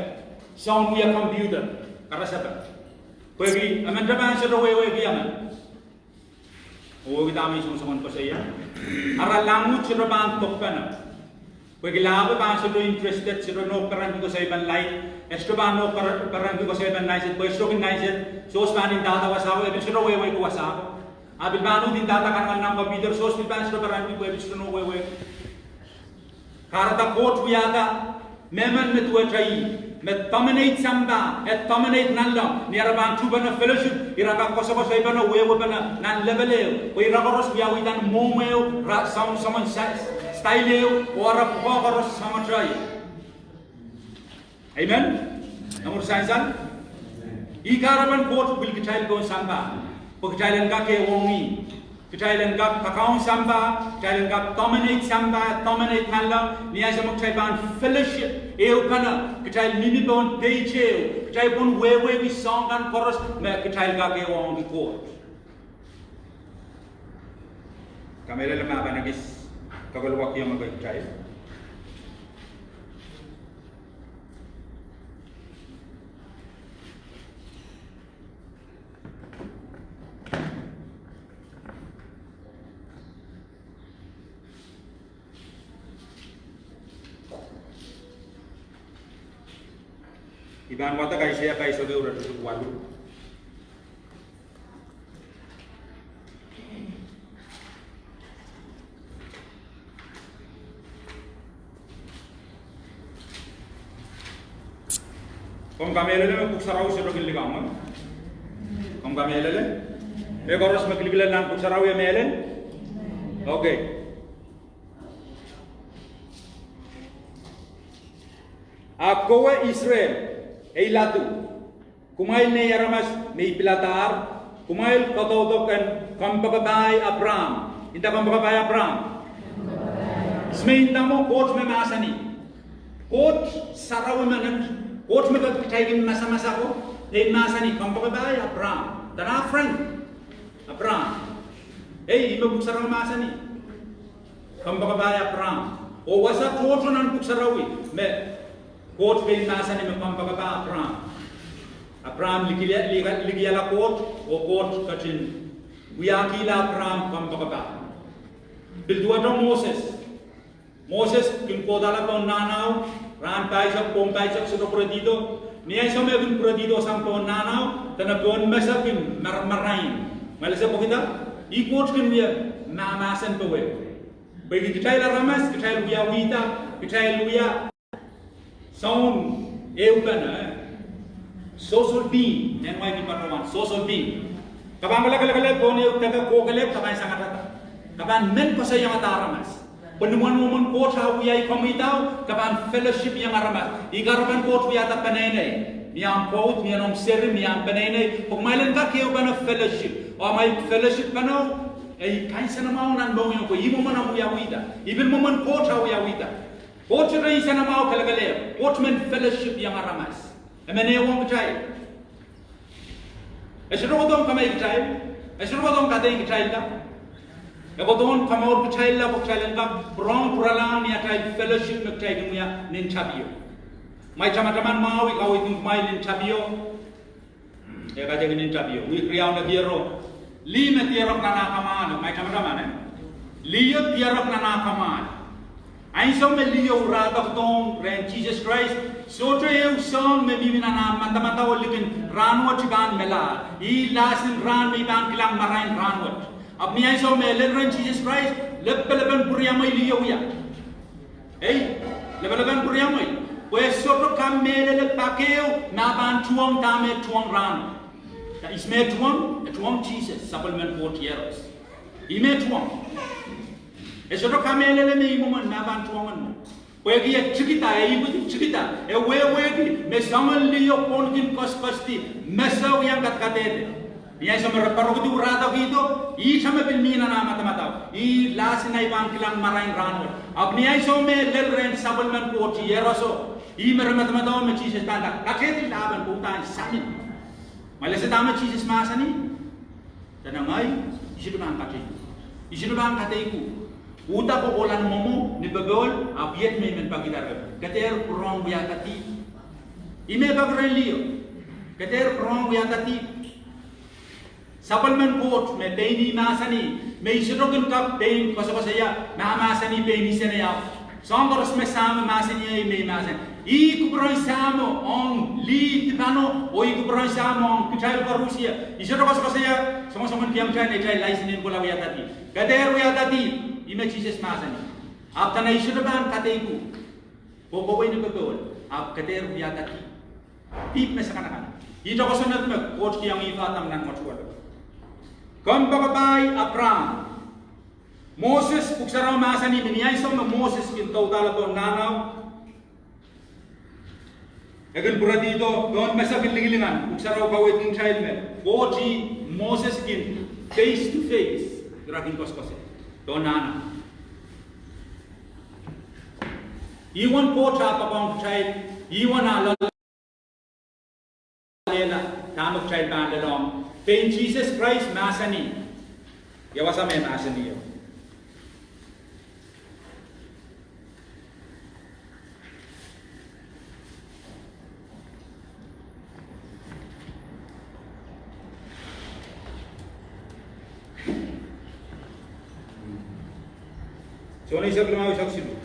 soun wia computer, karasepe. Pwehki emen te pahn sohte wehwehki emen. Oh wehwehki dahme I song soangen koasoia. Ara language sohte pahn dokpene. Pwehki lahpo pahn sohte interested, sohte nohk perenki koasoiepen laid, e sohte pahn nohk per-, perenki koasoiepen nainset, pwe e sohte kin nainset, Sos pahn ndahda wasa ko, e pil sohte wehwehki wasa ko. A pil pahn uhd ndahda kanengamah nan computer, Sos pil pahn sohte perenki pwe e pil sohte nohk wehwehki. Kahrehda Koht wiahda mehmen me duwehte ih, me dominate sampah, e dominate nanleng, ni ara pahn tuhpene fellowship, ira kak koasokoasoipene, wehwehpene nan level ehu, pwe ira koaros wiawihda mwohmw ehu, ra soun soangen sa-, style ehu, oh ara pwukoa koaros soangen tei. Amen. Namwur sansal. Ih kahrepen Koht pil kitail pohn sampah, pwe kitail en kak ehuong ih. Kitail en kak kakaun sampah, kitail en kak dominate sampah, dominate nanleng, ni ansou me kitail pahn fellowship ehupene, kitail mihmi pohn page ehu, kitail pahn wehwehki soahng kan koaros me kitail kak ehuongki Koht. Kamehlele ma pahn ekis kakehlwakihong kitail. I pahn wadek Aiseia pahisek ehu, iretikitik waluh. Komw kamehlele me Pwuhk Sarawi sohte kin likamw, eh? Komw kamehlele? Mehkoaros me kilikilang nan Pwuhk Sarawi e mehlel? Okay. A kowe Israel, ei ladu, kumwail nei aramas me I piladahr, kumwail koadoudok en kompoakepahi Apraam. Nda kompoakepahi Apraam. Ihs me nda mwo? Koht me mahsanih. Koht sarawi menet, Koht me kak kitail kin masamasako, e mahsanih kompoakepahi Apraam. Dahme Frank? Apraam. Ei, ih me Pwuhk Sarawi mahsanih. Kompoakepahi Apraam. Oh wasa tohto nan Pwuhk Sarawi me Koht pein mahsanih me kompoakepahi Apraam. Apraam likiala, lika-, likiala Koht, oh Koht ketin wiahkihla Apraam kompoakepahi. Pil duwehte Moses. Moses kin kohdahla pohn nahnao, rahn pahisek, pwong pahisek, sohte pwurodo. Ni ansou me e kin pwuretidosang pohn nahnao, dene pohn mese kin maramarain. Mwail ese pwekida, ih Koht kin wia mahmahsen powe. Pwehki kitail aramas, kitail wiawihda, kitail wia soun ehupene, eh? Social being, nan wain ni patohwan, social being. Ke pahn kelekelek pohn ehu deke kohkelek, ke pahn sangatahda. Ke pahn men koasoiongada aramas. Pwe ni mwomwen Koht ah wiahiong komwi idao, ke pahn fellowship ong aramas. Ih kahrepen Koht wiahda peneinei. Mie omw pwoud, mie omw seri, mie omw peneinei. Pwe kumwail en kak ehupene fellowship. Oh amwail fellowship pene, e kansenamwahu nan mohngiong pwe ih mwomwen omw wiawihda. Ih pil mwomwen Koht ah wiawihda. Koht sohte nsenamwahu kelekelehpw. Koht men fellowship ong aramas. E men ehuong kitail. E sohte kohdohn kamai kitail. E sohte kohdohn kadeik kitail la. E kohdohn kamour kitail la pwe kitail en kak pwurehng pwuralahng ni atail fellowship me kitail kin wia nin tapio. Mwail tamataman mwahu, I kaweidki kumwail nin tapio. E kaidehn nin tapio. Wihk riau me diaro. Lih me diarek nan ah kamwahl. Mwail tamataman, eh? Lih o diarek nan ah kamwahl. Ansou me lih o wurahdohng rehn Sises Krais, sohte ehu soahng me mihmi nan ah madamadau likin rahnwet I pahn melahr. Ih lahsen rahn me I pahn kilang marain rahnwet. Ahpw ni ansou me e lel rehn Sises Krais, lepelepen pwuriamwei lih o wia. Ei, lepelepen pwuriamwei. Pwe e sohte kamehlele pak ehu me e pahn tuhwong dahme e tuhwong rahno. Ihs me e tuhwong? E tuhwong Sises, sapwellimen Koht Iehros. Ih me e tuhwong. E sohte kamehlele me ih mwomwen me e pahn tuhwong mwo. Pwehki e tikida, e ipwidi tikida, e wehwehki me soangen lih o pwon kin koasoakoasdi, mese wia kadkadehde. Ni ansou me re poarokidi wurahdohkihdo, ihte me pil mi nan ah madamadau. Ih lahsen ei pahn kilang marain rahnwet. Ahpw ni ansou me e lel rehn sapwellimen Koht Iehroso, ih me re madamadau me Sises pahn kak, kakehdilahpen pwe udahn samin. Mwail ese dahme Sises mahsanih? Dene ngehi, I sohte pahn kadeik. I sohte pahn kadeik uhk. Uhda kohkohla ni mwomwohdiso, ni popohl, ahpw iet me I men pekihda rehmw. Ke dehr pwurehng wiahda dihp. Ih me e peki rehn lih o. Ke dehr pwurehng wiahda dihp. Sapwellimen Koht me pein ih mahsanih, me I sohte kin kak pein koasokoasoia, mahmahsanih pein insenei ahpw soahng koaros me Sahmo mahsanihei me I mahsanih. Ih kupwuren Sahmo ong lih dipan o, oh ih kupwuren Sahmo ong kitail koarusie. I sohte koasokoasoia, songosongen kihong kitail neitail laisen en kohla wiahda dihp. Ke dehr wiahda dihp, ih me Sises mahsanih. Ahpw dene I sohte pahn kadeik uhk. Kohkohwei ni popohl, ahpw ke dehr wiahda dihp. Dihp me sakanakan. Ihte kosonned me Koht kihong Ihp oh Adam nan mwetuwelo. Kompoakepahi Apraam. Moses, Pwuhk Sarawi mahsanih me ni ansou me Moses kin doudahla pohn nahnao, e kin pwuretihdo pohn mese kin lingilingehng. Pwuhk Sarawi kaweidkin kitail me Koht oh Moses kin face to face, ira kin koasokoasoi pohn nahnao. Ih uwen Koht ah poakohng kitail, ih uwen ah loalehla dahme kitail pahn lelohng. Pein Sises Krais mahsanih, ia wasa me mahsanihong? Sohn eisek limau, eisek siluh.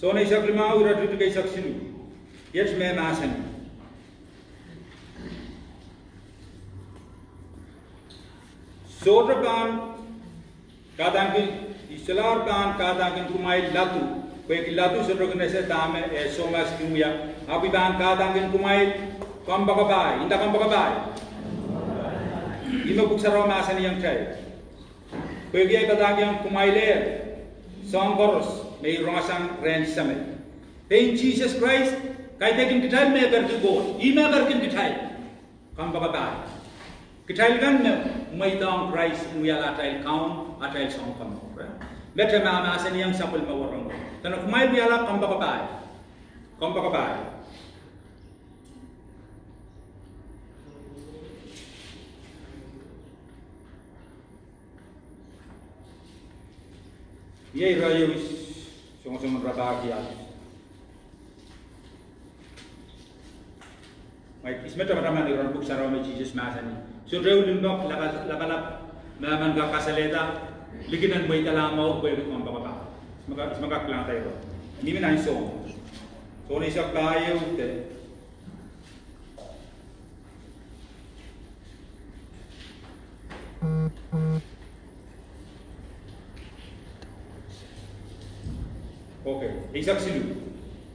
Sohn eisek limau, iretikitik eisek siluh. Iet me mahsanih: Sohte pahn I solahr pahn kahdaneki kumwail ladu, pwehki ladu sohte kin ese dahme e sohte mahsanih wia. Ahpw I pahn kahdaneki kumwail kompoakepahi. Nda kompoakepahi. Ih me Pwuhk Sarawi mahsanihong kitail. Pwehki I padahkihong kumwail soahng koaros me I rongasang rehn Sahm. Pein Sises Krais kaidehkin kitail me e perki Koht. Ih me e perki kitail. Kompoakepahi. Kitail kan me mweidohng Krais en wiahla atail Kaun, atail Sounkomour, eh? Met e mahsanihong sapwellime wahnpoaron, dene kumwail wiahla kompoakepahi. Kompoakepahi. Iei ire ieu, songosong en rapahki ahpw Mwail, ihs me tamataman iren Pwuhk Sarawi me Sises mahsanih? Sohte ehu limpoak lapalap me men kak kasalehda. Likiden mweidala mour pwehki kompoakepah. Maka, maka kilang daiwa. Ni mi nan Sohn. Sohn eisek pahieu de. Okay, eisek siluh.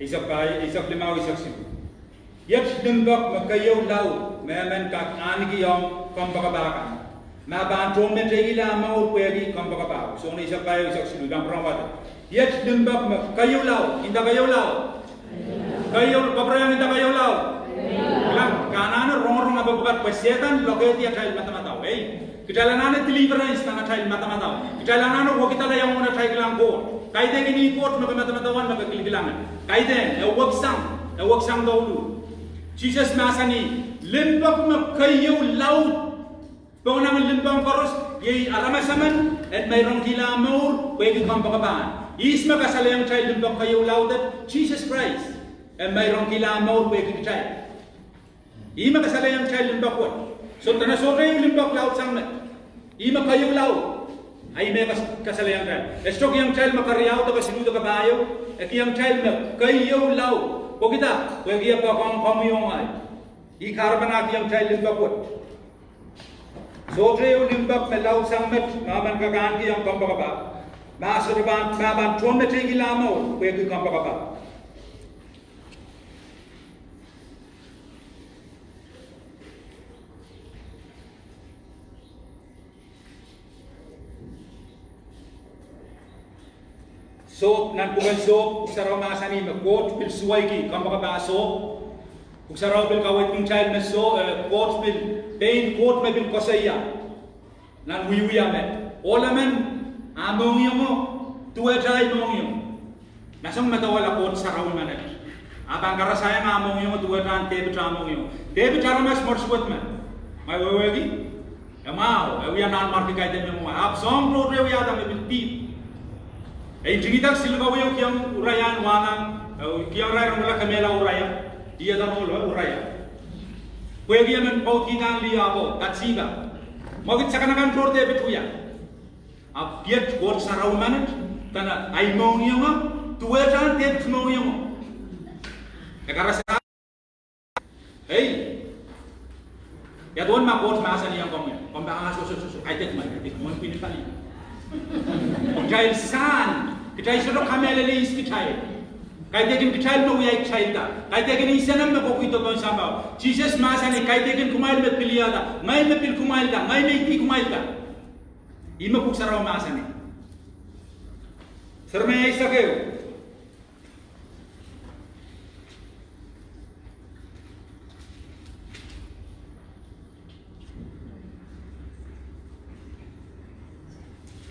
Eisek pahieu, eisek limau, eisek siluh. Iet limpoak me keieu laud me emen kak ahneki ong kompoakepah kan, ma pahn tohnmeteikihla mour pwehki kompoakepah. Sohn eisek pahieu, eisek siluh, pahn pwurehng wada. Iet limpoak me keieu laud, nda keieu laud. Keieu, kapwurehiong nda keieu laud. Kilang, ke anahne rongorong ape pwukat pwe Sehdan lokehdi atail madamadau, ei. Kitail anahne deliverance nan atail madamadau. Kitail anahne wekidala iang nan atail kilang Koht. Kaidehkin ih Koht me ke madamadau en, me ke kilkilang en. Kaidehn, e weksang, e weksang douluhl. Sises mahsanih, limpoak me keieu laud. Pwe nan limpoak koaros, iei aramas emen, e meirongkihla mour pwehki kompoakepah. Ihs me kasalehiong kitail limpoak keieu laud? Sises Krais. E meirongkihla mour pwehki kitail. Ih me kasalehiong kitail limpoak wet. So, dene sohte ehu limpoak laudsang met. Ih me keieu laud. A ih me kas-, kasalehiong kitail. E sohte kihong kitail me keriau de kesiluh de kapahieu. E kihong kitail me keieu laud. Pwehki dah? Pwehki e poakohng komwi oh ngehi. Ih kahrepen ah kihong kitail limpoak wet. Sohte ehu limpoak me laudsang met me emen kak ahneki ong kompoakepah. Ma sohte pahn, ma pahn tohnmeteikihla mour pwehki kompoakepah. Sohp, nan pwuken Sohp, Pwuhk Sarawi mahsanih me Koht pil suweiki kompoakepah sohp. Pwuhk Sarawi pil kaweidki kitail me soh, eh, Koht pil, pein Koht me pil koasoia nan wiewia me ohl emen ah mohngiongo duwehte ahi mohngiong. Nan soangen medewehla Koht Sarawi menet, ah pahn karasahiong ah mohngiong duwehte ahn Depit ah mohngiong. Depit aramas mour suwed men. Ma wehwehki? E mwahu, e wia nanmwarki kaidehn me mwahu. Ahpw soahng tohto e wiahda me pil dihp. E ntingihda silk kawio kihong Uraia en wahnang, eh, kihong irail rongamwahulla kemehla Uraia. Ih eden ohl, eh, Uraia. Pwehki emen pwoudkihda lih apwo, Batsiba. Mwekid sakanakan tohto Depit wia. Ahpw iet Koht Sarawi menet, dene ahi mohngiong duwehte ahn Depit mohngiong. E karasa Ei, ia duwen ma Koht mahsanihong komwi, komw pahn, ah, soh, soh, soh, soh, kaidehkin, kaidehkin, mwein pwihn pali. Kitail sahn, kitail sohte kamehlele ihs kitail. Kaidehkin kitail me wiahkitailda. Kaidehkin insenemw me kohkohdo pohn sampah. Sises mahsanih, kaidehkin kumwail me pil wiahda. Ngehi me pil kumwailda, ngehi me idi kumwailda. Ih me Pwuhk Sarawi mahsanih. Seremaia eisek ehu.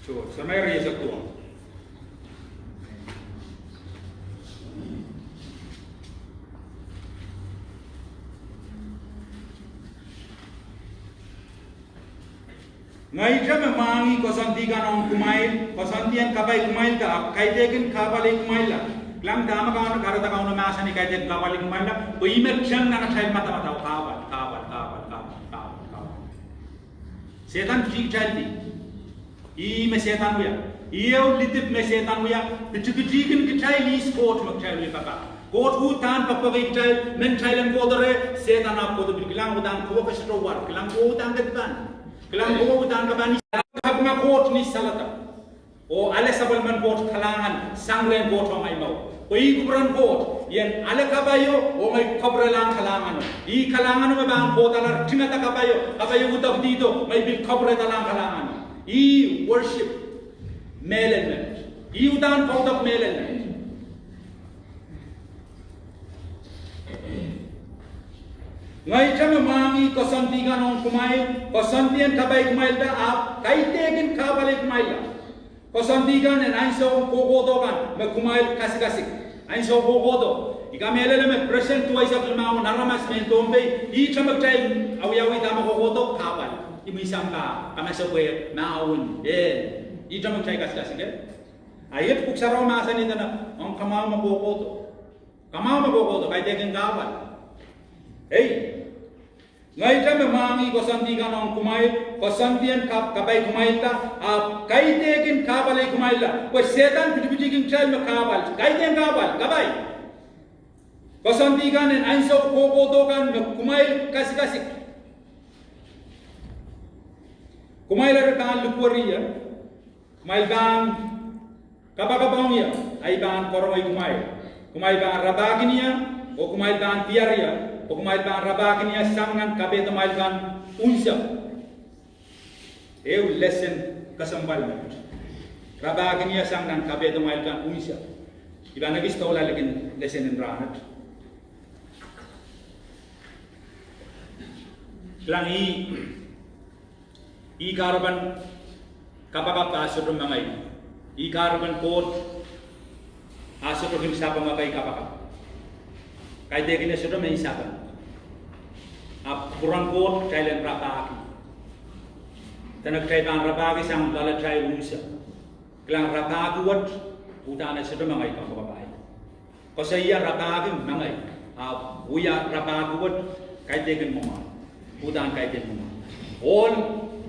So, Seremaia eisek duwau. Ngehi te me mwahngih koasoandi kan ong kumwail, koasoandi en kapai kumwailda, ahpw kaidehkin kahpwal ei kumwailla. Kilang dahme Kauno, kahrehda Kauno mahsanih kaidehkin kahpwal ei kumwailla, pwe ih me teng nan atail madamadau, kahpwal, kahpwal, kahpwal, kahpwal, kahpwal, kahpwal. Sehdan pitih kitail di. Ih me Sehdan wia. Ih ehu lidip me Sehdan wia, pitikitihkin kitail ihs Koht me kitail wia pahpa. Koht uhdahn pahpahki kitail, men kitail en kohdo reh, Sehdan ahpw kohdo pil. Kilang uhdahn kowe ke sohte war, kilang kowe uhdahn ke dipan. Kilang kowe uhdahn ke pahn ni, kapinga Koht ni saledek. Oh ale sapwellimen Koht kalahngan sang rehn Koht ong ahi mour. Pwe ih kupwuren Koht, I en ale kapaio oh ngehi kapwurelahng kalahngano. Ih kalahngano me pahn kohdahlahr, tingada kapaio, kapaio udahn pidihdo, ngehi pil kapwurehdalahng kalahngano. Ih worship mehlel met. Ih uhdahn kaudok mehlel met. Ngehi te me mwahngih koasoandi kan ong kumwail, koasoandi en kapai kumwailda, ahpw kaidehkin kahpwal ei kumwailla. Koasoandi kan en ansou kohkohdo kan me kumwail kasikasik. Ansou kohkohdo. I kamehlele me President duwehte limau en aramas mehn Pohnpei, ihte me kitail awiawihda me kohkohdo, kahpwal. Imwin sampah, kamasepwehk, mahwen, eh. Ihte me kitail kasikasik, eh. A iet Pwuhk Sarawi mahsanih dene, ong kamwahu me kohkohdo. Kamwahu me kohkohdo, kaidehkin kahpwal. Ei. Ngehi te me mwahngih koasoandi kan ong kumwail, koasoandi en kap, kapai kumwailda, ahpw kaidehkin kahpwal ei kumwailda. Pwe Sehdan pitipitihkin kitail me kahpwal, kaidehn kahpwal, kapai. Koasoandi kan en ansou kohkohdo kan me kumwail kasikasik. Kumwail eri pahn likwerih ie, kumwail pahn kapakap ong ie, a I pahn karonge kumwail. Kumwail pahn rapahkin ie, oh kumwail pahn diar ie, oh kumwail pahn rapahkin ie sang nan kapehdomwail kan unsek. Ehu lesen kesempwal met. Rapahkin ie sang nan kapehdomwail kan unsek. I pahn ekis doula likin lesen en rahnwet. Kilang, ih, ih kahrepen kapakap ah sohte mengei. Ih kahrepen Koht ah sohte kin sapeng ekei kapakap. Kaidehkin e sohte men sapeng. Ahpw kupwuren Koht kitail en rapahki. Dene kitail pahn rapahki sang loalatail unsek. Kilang, rapahki wet, uhdahn e sohte mengei, kompoakepahi. Koasoia rapahki mengei, ahpw wia rapahki wet, kaidehkin mwomwen. Uhdahn kaidehkin mwomwen. Ohl,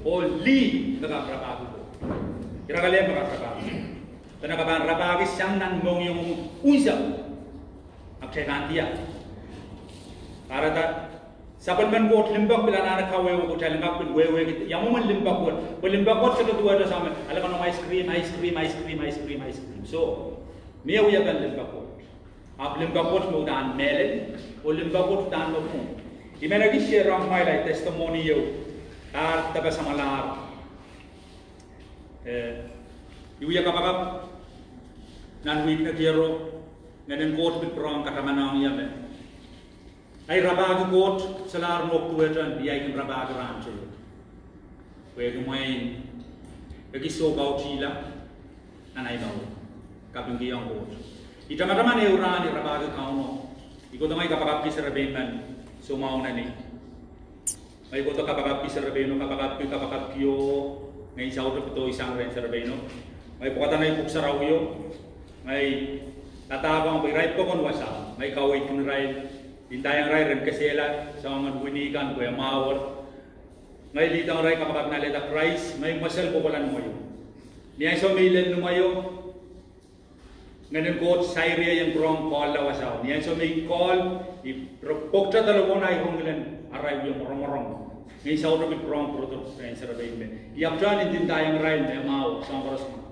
ohl lih me kak rapahki Koht. Irakel me kak rapahki. Dene ke pahn rapahki sang nan mohngiong unsek. Ahpw kitail pahn diar. Kahrehda sapwellimen Koht limpoak pil anahne kawehwe, kitail en kak pil wehwehki ia mwomwen limpoak wet. Pwe limpoak wet sohte duwehte soangen ale konehng ice cream, ice cream, ice cream, ice cream, ice cream. Soh, mie wiepen limpoak wet. Ahpw limpoak wet me uhdahn mehlel, oh limpoak wet uhdahn me pwung. I men ekis share ong kumwail ahi testimony ieu, ahr depe samwalahr. Eh, I wia kapakap nan wihk ne diaro, Ngehnen Koht pil pwurehng katamanohng ie me ahi rapahki Koht solahr nohk duwehte ni ahi kin rapahki rahnwet. Pwehki mwein ekis soukautihla nan ahi mour, kapingkihong Koht. I tamataman ehu rahn I rapahki Kauno. I kohdo ngehi kapakapki serepein men soumwahu nan ei. Ngehi kohdo kapakapki serepeino, kapakapki, kapakapkio, ngehn saut o pedoisang rehn serepeino. Ngehi pwukada nei pwuhk sarawio, ngehi padahkihong pwe irail pokon wasao, ngehi kaweidkin irail, ndaiong irail ren kesehla soangen wini kan pwe mwahuwet. Ngehi leadohng irail kapakap en alehda Krais, ngehi mwesel kohkohla ni mweio. Ni ansou me I lel ni mweio, Ngehnen Koht sair ie en pwurehng call-la wasao. Ni ansou me I call, I re pwokte telephone ahi rong ngilen arail wie moromorong. Ngehn saut o pil pwurehng pwurodo rehn serepein me I ahpwtehn ndindaiong irail me mwahu, soahng koaros mwahu.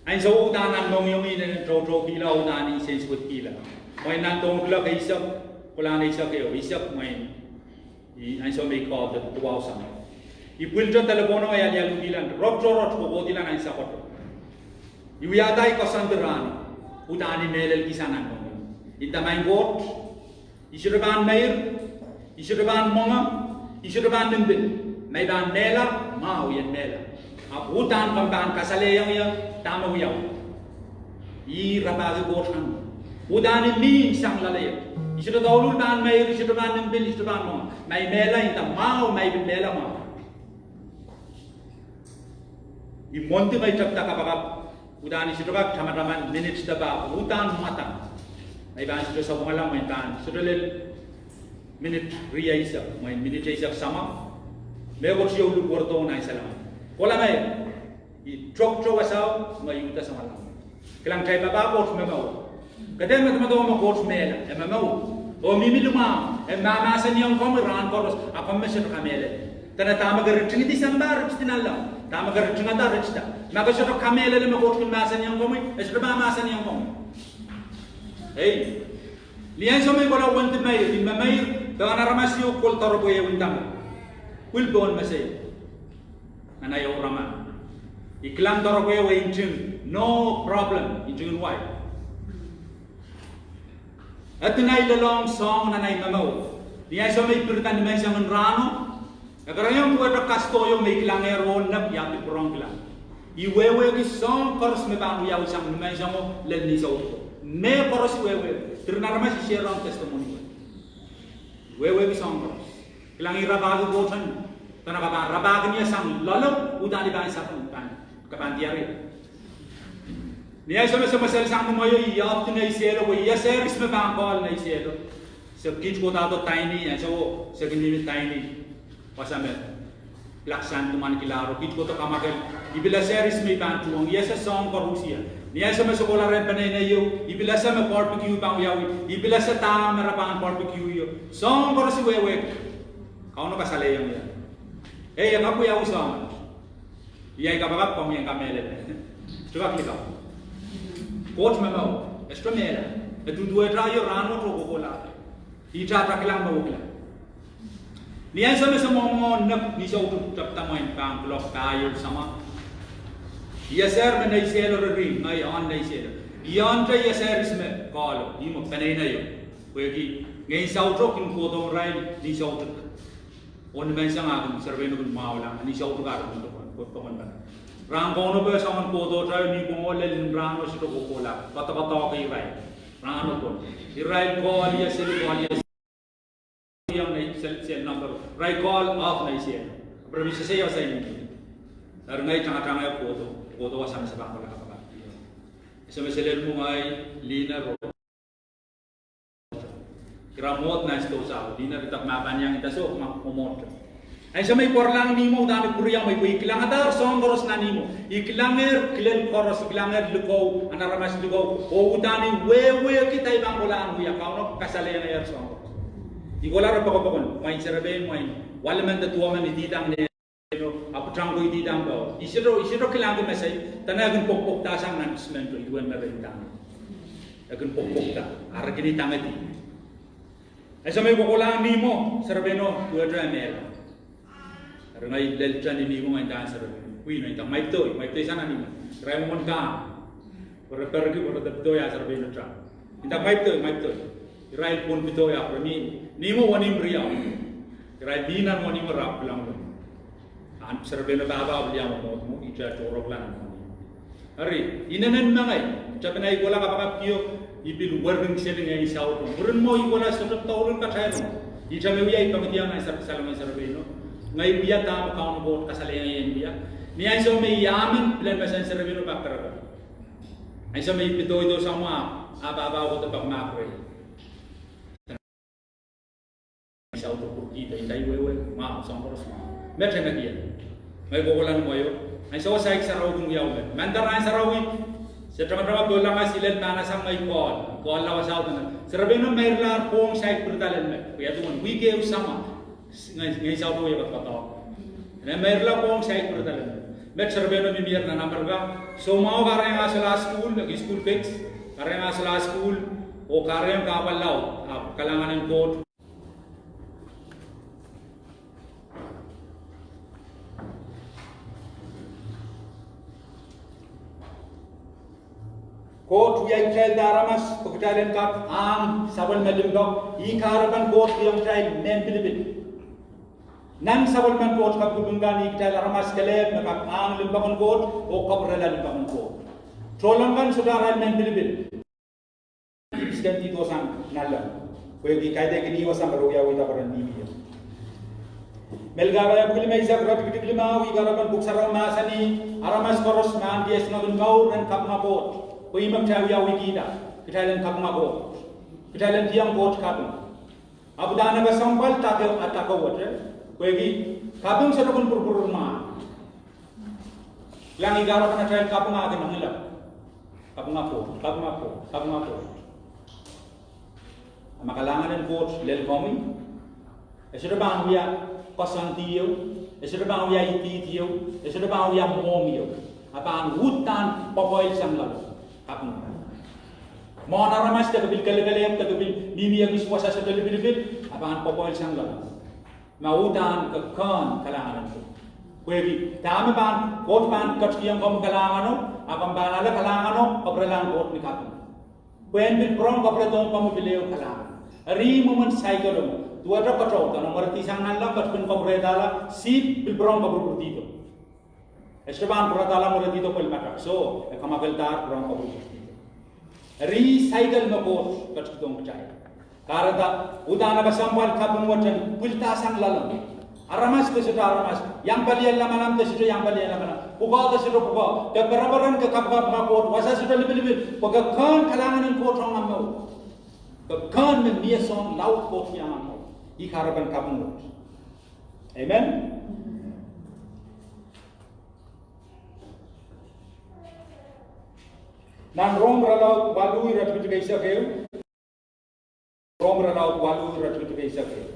Ansou uhdahn nan mohngiong inenen toutoukihla, uhdahn insensuwedkihla. Mwein nan dohng kuloak eisek, kolahn eisek ehu, eisek mwein I ansou me I call de duwau samwa. I pwilte telephone o, ngehi alialuhkihla, rop torot kohkohdihla nan sakodo. I wiahda ahi koasoandi rahno, uhdahn I mehlelkihsang nan mohngiong. Nda, Maing Koht, I sohte pahn meir, I sohte pahn mwenge, I sohte pahn limpoak. Ma I pahn mehla, mwahu I en mehla. Ahpw uhdahn komw pahn kasalehiong ie dahme wiawi. I rapahki Koht nan uhdahn I mihmi sang loalei. I sohte douluhl pahn meir, I sohte pahn limpoak, I sohte pahn mwenge. Ma I mehla, nda mwahu, ma I pil mehla mwahu. I mwohndi ngehi tepda kapakap, uhdahn I sohte kak tamataman minit depe, uhdahn mwadang. Ma I pahn sohte sapwungala, mwein pahn sohte lel minit rieisek, mwein minit eisek samwa. Mehkot ieu likwerdo nan salaman. Kohla meir, I toktok wasao, ngehi uhda samwalahro. Kilang, kitail papah Koht me momour. Ke dehr medemedewe me Koht mehla, e momour. Oh mihmi limwahmw, e mahmahsanihong komwi rahn koaros, a komw me sohte kamehlele. Dene dahme ke ritingdi sampah, ritingdi nanleng. Dahme ke ritingada, ritingda. Ma ke sohte kamehlele me Koht kin mahsanihong komwi, e sohte pahn mahsanihong komwi. Ei. Ni ansou me I kohla wendi meir, I memeir, pehn aramas ieu kohla doropwe ehu, nda me, pwil pohn mesei. Nan ahi ouraman, I kilang doropwe ehu nting, no problem, ntingin wai. E dene I lelohng soahng nan ahi momour. Ni ansou me I pirida nimenseng en rahno, e kereniong duwehte kasdo ieu me I kilangehr oh nep, I ahpw pil pwurehng kilang. I wehwehki soahng koaros me pahn wiawi sang nimenseng o lel ni soutuko. Mehkoaros I wehwehki, diren aramas I share ong testimony wet. I wehwehki soahng koaros. Kilang, I rapahki Koht en, dene ke pahn rapahkin ie sang loale, uhdahn I pahn sapeng, pahn, ke pahn diar ie. Ni ansou me se mwesel sang ni mweio, I ahpwtehn nei sehlo, pwe I esehr ihs me pahn call nei sehlo. Se kiht kohdo tiny, ansou se kin mihmi tiny. Wasa me pilak sand mwahnakilaro, kiht kohdo kamwakel. I pil ese ris me I pahn tuhwong, I ese soahng koaros ie. Ni ansou me se kohla rehn peneinei ieu, I pil ese me barbecue pahn wiawi, I pil ese dahme re pahn barbecue ie. Soahng koaros I wehwehki. Kauno kasalehiong ie. Ei, e kak wiawi soahng. Iei kapakap komwi en kamehlele. Sohte kak likau. Koht me mour, e sohte mehla. E duduwehte ie rahnwet oh kohkohla. Ihte atail kilang me wekila. Ni ansou me se mwomwohn nek ni soutuk, tepda mwein pahn kuloak pahieu samwa. I eser me nei sehlo rering, ngehi ohn nei sehlo. I ohnte I eser ris me kohlo, ihme peneinei ieu. Pwehki ngehn soutuk kin kohdohng irail ni soutuk. Oh ni menseng ah kin serepeino kin mwahula, ni soutuk ah kin pokon, pokon pahn. Rahn kaunopo soangen kohdohte ni pwongo lel ni rahno sohte kohkohla, koadokoadoahki irail. Rahno pwon. Irail kohl ie, seli kohl ie, iang nei sel, sel number. Irail kohl oahk nei sehlo. Pwe re mih sehse ie sain. Eri ngehi tangatang ie kohdo, kohdo wasa me se pahn kohla kapakap. Ese me selel mwo ngehi, Lina oh Ira mwohd nan sidohsang, Lina ridek me pahn iang inda soh ma mwomwohd. Ansou me I pwaralahng nihmwo, udahn I pwuriamwei pwe I kilangadahr soahng koaros nan nihmwo. I kilangehr kilel koaros, I kilangehr likou, nan aramas likou. Oh udahn I wehwehki dahme I pahn kolahng wia, Kauno kasalehiong ie soahng koaros. I kohla re pokopokon, mwein serepein, mwein walimen de duwemen, I dihdang ne ahpw tangko I dihdang pwe, I sohte, I sohte kilangki mesei, dene e kin pokpoksang nan simen to, I duwen me re dihdang. E kin pokpokda, a re kin idangedi. Ansou me I kohkohlahng nihmwo, serepeino duwehte e mehla. Eri ngehi lel tani nihmwo, ngehi ndahng serepeino, pwihno, inda mwaipdo, mwaipdo sang nan nihmwo. Irail mwomwen kahng. Pwe re perki, pwe re depdo ia serepeino tang. Inda mwaipdo, mwaipdo. Irail pwon pwudo ia pwe ni, nihmwo wenihmw riau. Irail mih nan wenihmwo, re ahpw kilang. Ahn serepeino pahpa pil iang mwomwohd mwo, ihte tohrohrla nan wenihmwo. Eri, inenen mengei, tepin ei kohla kapakap kio, I pil weringseli ngehn soutuk. Mwurin mwo I kohla sohte doulong katail. Ihte me wia I pengidi nan sar, salongen serepeino. Ngehi wia dahme Kauno Koht kasalehiong ie en wia. Ni ansou me I amen, pilen mesen serepeino pak kereker. Ansou me I pidoido samwa, a pahpa kohdo pak mahk rei. Soutuk pwurkihdo, inda I wehwehki, mwahu, soahng koaros mwahu. Met e ngehi ie. Ngehi kohkohla ni mweio. Ansou saik sarawi kin wiawi met. Manda rahn sarawi, se tangatanga pohlanga, se lel mahn sang ngehi kohl. Kohl lawa soutuk. Serepeino meirla pwohng saik pirida lel met. Pwe ia duwen wihk ehu samwa. Ngehn, ngehn soutuk wia koadokoadoahk. Eri meirla pwohng saik pirida lel met. Met serepeino mihmier nan Amerika. Soumwahu kahrehiong ah solahr sukuhl, ekis sukuhl peiks. Kahrehiong ah solahr sukuhl, oh kahrehiong kahpwal laud, ahpw kalahngan en Koht. Koht wiahkitailda aramas pwe kitail en kak ahng sapwellime limpoak, ih kahrepen Koht wiahiong kitail mehn pilipil. Nan sapwellimen Koht kapikipik kan, ih kitail aramas kelehpw me kak ahng limpoak en Koht oh kapwurehla limpoak en Koht. Tohnleng kan sohte arail mehn pilipil. Kihsken dihdo sang nanleng. Pwehki kaidehkin ih wasa me re wiawihda peren mihmi ie. Melkahka epwiki limeisek, iretikitik limau, ih kahrepen Pwuhk Sarawi mahsanih, aramas koaros me ahneki esingek en mour ren kapinga Koht. Pwe ih me kitail wiawihkihda, kitail en kapinga Koht. Kitail en kihong Koht kaping. Ahpw udahn e kesempwal dake, a dake wet, pwehki kaping sohte kin pwurpwurmwahu. Kilang, ih kahrepen atail kaping a kin ngilang. Kapinga Koht, kapinga Koht, kapinga Koht. A ma kalahngan en Koht lel komwi, e sohte pahn wia koasoandi ieu, e sohte pahn wia idihdi ieu, e sohte pahn wia mwohmw ieu. A pahn uhdahn popohl sang loalomw, kaping. Mwohn aramas de ke pil kelekelehpw, de ke pil mihmi ekis wasa sohte lipilipil, a pahn popohl sang loalomw. Ma uhdahn ke kehn kalahngan en Koht. Pwehki dahme pahn, Koht pahn ketikihong komwi kalahngano, a komw pahn ale kalahngano, kapwurelahng Koht ni kaping. Pwe en pil pwurehng kapwuredohng komwi pil ehu kalahngan. Eri mwomwen cycle o, duwehte keteu, dahme mweredi sang nanleng, ketipin kapwurehdahla, sihpw pil pwurehng kapwurpwurdihdo. E sohte pahn pwurehdahla mweredihdo pwel matak, soh, e kamwakeldahr pwurehng kapwurpwurdihdo. Eri cycle me Koht ketikihdohng kitail. Kahrehda, uhdahn e kesempwal kaping wet en pwilda sang loalomw. Aramas de sohte aramas, iang palien lamalam de sohte iang palien lamalam, pwukoa de sohte pwukoa, de pereperen ke kapikapinga Koht, wasa sohte lipilipil, pwe ke kehn kalahngan en Koht ong ahmw mour. Kehn me mie soang laud Koht iang ahmw mour. Ih kahrepen kaping wet. Amen. Nan Rom irelaud waluh iretikitik eisek ehu. Rom irelaud waluh iretikitik eisek ehu.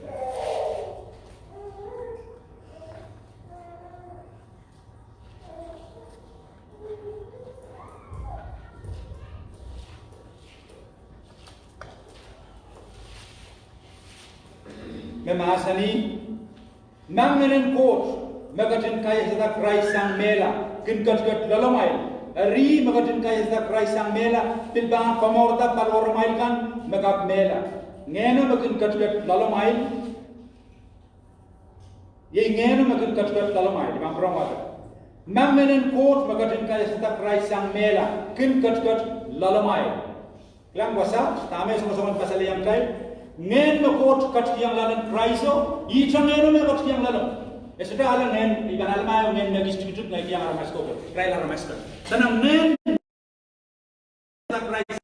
Me mahsanih, ma ngehnen Koht me ketin kaiasada Krais sang mehla kin ketiket loalamwail, eri me ketin kaiasada Krais sang mehla pil pahn komourada paliwaramwail kan me kak mehla. Ngehno me kin ketiket loalamwail, iei ngehno me kin ketiket loalamwail, I pahn pwurehng wasa. Ma ngehnen Koht me ketin kaiasada Krais sang mehla kin ketiket loalamwail. Kilang wasa, dahme soangen pasal iang kitail. Ngehn me Koht ketikihong loalen Kraiso, ihte ngehno me ketikihong loalomw. E sohte ale ngehn, I pahn ale ma ehu ngehn me kis tikitik ngehi kihong aramas ko, irail aramas kan. Dene ngehn Krais,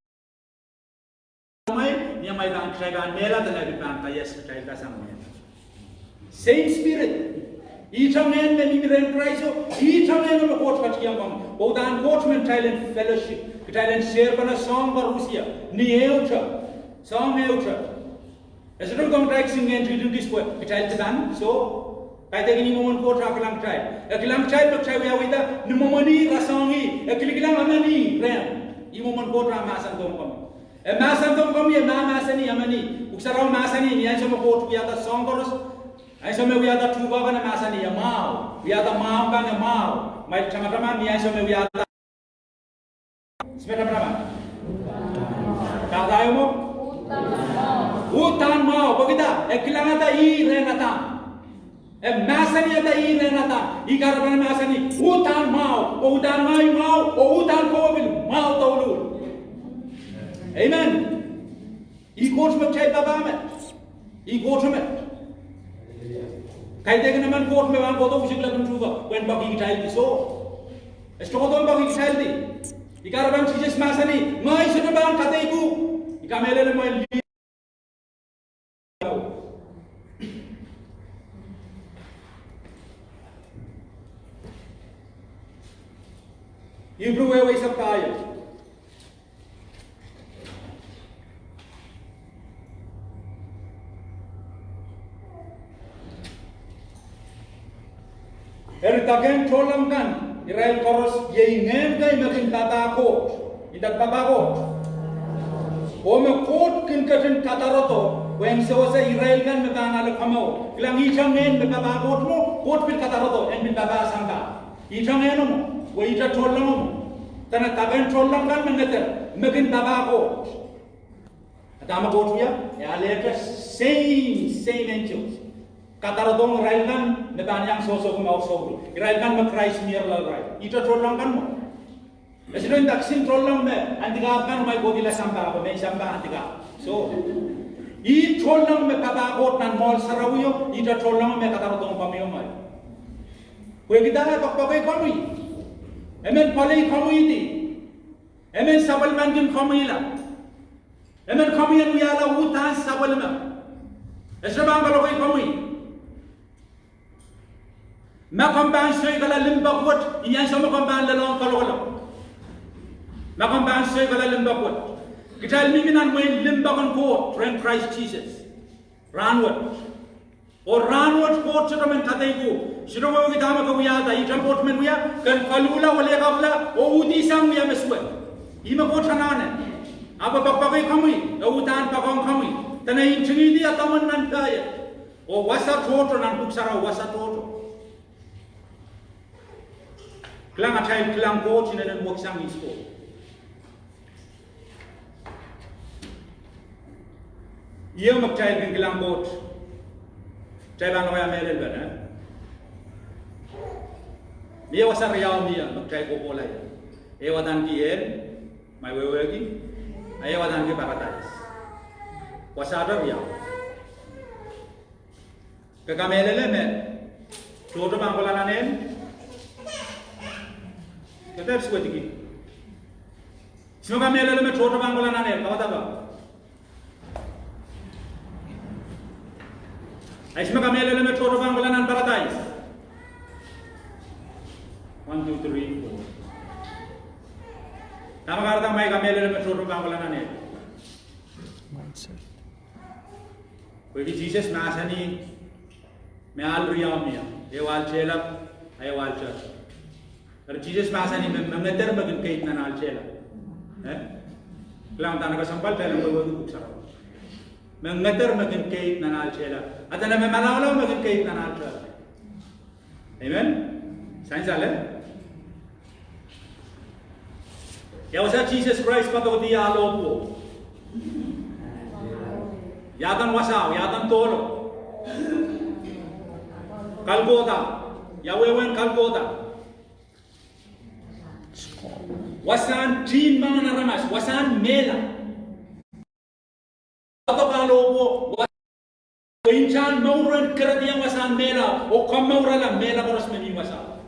mie ma I pahn, kitail pahn mehla, dene pil pahn kaias kitailda sang mehla. Same Spirit. Ihte ngehn me mihmi rehn Kraiso, ihte ngehno me Koht ketikihong komwi. Pwe udahn Koht men kitail en fellowship, kitail en serpene soahng koaros, ni ehute, soahng ehute. E sohte komw kitail kisin ngehn tikitik kis pwe kitail dipan, soh. Kaidehkin ih mwomwen Koht a kilang kitail. E kilang kitail pwe kitail wiawihda ni mwomwen ih, rasehng ih, e kilikilang emen ih rehmw. Ih mwomwen Koht a mahsandohng komwi. E mahsandohng komwi, e mahmahsanih emen ih. Pwuhk Sarawi mahsanih ni ansou me Koht wiahda soahng koaros, ansou me wiahda tuhpwukan, e mahsanih e mwahu. Wiahda mwahu kan e mwahu. Mwail tamataman ni ansou me wiahda Smith, tamataman. Dahde mwo? Uhdahn mwahu. Pwehki dah? E kilangada ih rehn Adam. E mahsanihada ih rehn Adam. Ih kahrepen mahsanih, uhdahn mwahu, oh uhdahn ngehi mwahu, oh uhdahn kowe pil mwahu douluhl. Amen. Ih Koht me kitail papah met. Ih Koht met. Kaidehkin emen Koht me pahn kohdo usiklek en tuhke pwehn poaki kitaildi, soh. E sohte kohdo en poaki kitaildi. Ih kahrepen Sises mahsanih, ngehi sohte pahn kadeik uhk. I kamehlele me lih. Ipru eisek pahieu. Eri dahkehn tohnleng kan, irail koaros iei ngehn kei me kin papah Koht. Nda papah Koht. Oh me Koht kin ketin kadarodo, pwehn sewese irail kan me pahn ale komour. Kilang, ihte ngehn me papah Koht mwo, Koht pil kadarodo, en pil papah sampah. Ihte ngehno mwo, oh ihte tohnlengo mwo. Dene dahkehn tohnleng kan me ngeder, me kin papah Koht. A dahme Koht wia? E alehte same, same angels. Kadarodohng irail kan me pahn iang sohsohki mour soutuk. Irail kan me Krais mie loalarail. Ihte tohnleng kan mwo. E sohte nda kisin tohnleng me andikapw kan, mwail kohdi la sampah, pwe mehn sampah andikapw. Soh. Ih tohnleng me papah Koht nan mwoahl sarawio, ihte tohnleng me kadarodohng komwi oh ngehi. Pwehki dah? E poakepoake komwi. Emen pwalei komwi di. Emen sapwellimankin komwi la. Emen komwi en wiahla uhdahn sapwellime. E sohte pahn kalokei komwi. Ma komw pahn soikala limpoak wet, ih ansou me komw pahn lelohng kalokalo. Ma komw pahn soikala limpoak wet. Kitail mihmi nan mwehin limpoak en Koht rehn Krais Sises. Rahnwet. Oh rahnwet Koht sohte men kadeik uhk. Sohte wehwehki dahme ke wiahda, ihte Koht men wia, ken koluhla, welekapwala, oh uhdihsang wia me suwed. Ih me Koht anahne. Ahpw e poakepoake komwi, e uhdahn poakohng komwi. Dene I ntingihdi edomwen nan paiet. Oh wasa tohto nan Pwuhk Sarawi, wasa tohto. Kilang, atail kilang Koht inenen weksang ihs Koht. Ieu me kitail kin kilang Koht. Kitail pahn lokaia mehlel pene. Mie wasa riau mie me kitail kohkohla ie. Ehu adaneki ehl, ma I wehwehki, a ehu adaneki paradais. Wasahte riau. Ke kamehlele me tohto pahn kohla nan ehl? Ke pahn suwedki. Ihs me kamehlele me tohto pahn kohla nan ehl? Kawadapa. Ahnsou me kamehlele me tohto pahn kohla nan paradais. One, two, three, four. Dahme kahrehda ma I kamehlele me tohto pahn kohla nan ehl? Pwehki Sises mahsanih me ahl riau mie, ehu ahl tehlap, ehu ahl tehr. Eri Sises mahsanih me, me ngeder me kin keid nan ahl tehlap. Eh? Kilang, dahme kesempwal pil wehwehki Pwuhk Sarawi. Me ngeder me kin keid nan ahl tehlap. A dene me malaulau me kin keid nan ahl tehlap. Amen. Sansal, eh? Ia wasa Sises Krais patohdi ah lohpwuo? Ia duwen wasao, ia duwen dohlo? Kalkohda. Ia wehwehn Kalkohda? Wasahn tihn moangen aramas, wasahn mehla. Patohdi ah lohpwuo, wa-, ntahn mour en kerediong wasahn mehla, oh komourala mehla koaros me mi wasao.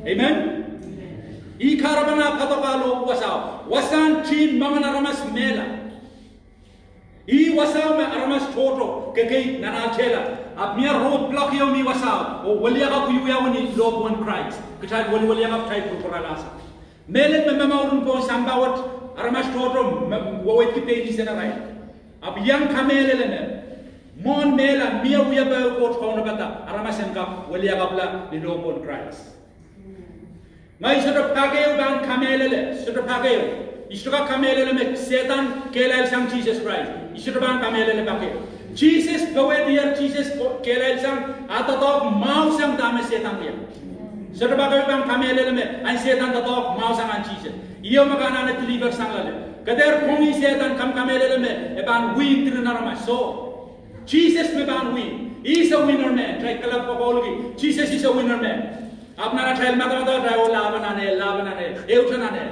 Amen. Ih kahrepen ah patohdi ah lohpwuo wasao. Wasahn tihn moangen aramas mehla. Ih wasao me aramas tohto kekeid nan ahl tehlap. Ahpw mie roadblock ieu mi wasao, oh weliakapw wiawi ni lohpwuo en Krais. Kitail weliweliakapw kitail pwurpwuralahsang. Mehlel me momour en pohn sampah wet, aramas tohto me weweidki pein insenarail. Ahpw iang kamehlele me mwohn mehla mie wiepe Koht kaunopada, aramas en kak weliakapwla ni lohpwuo en Krais. Ngehi sohte pak ehu pahn kamehlele, sohte pak ehu. I sohte kak kamehlele me Sehdan kehlailsang Sises Krais. I sohte pahn kamehlele pak ehu. Sises powehdi, Sises kehlailsang, ah doadoahk mwahu sang dahme Sehdan wia. Sohte pak ehu pahn kamehlele me ahn Sehdan doadoahk mwahu sang ahn Sises. Ih me ke anahne deliver sang loale. Ke dehr pwongih Sehdan, ke kamehlele me e pahn wihn diren aramas, soh. Sises me pahn wihn. He is a winner man. Kitail kalap kokoulki, Jesus is a winner man. Ahpw nan atail madamadau kitail, oh, lahpo nan ehl, lahpo nan ehl, ehute nan ehl.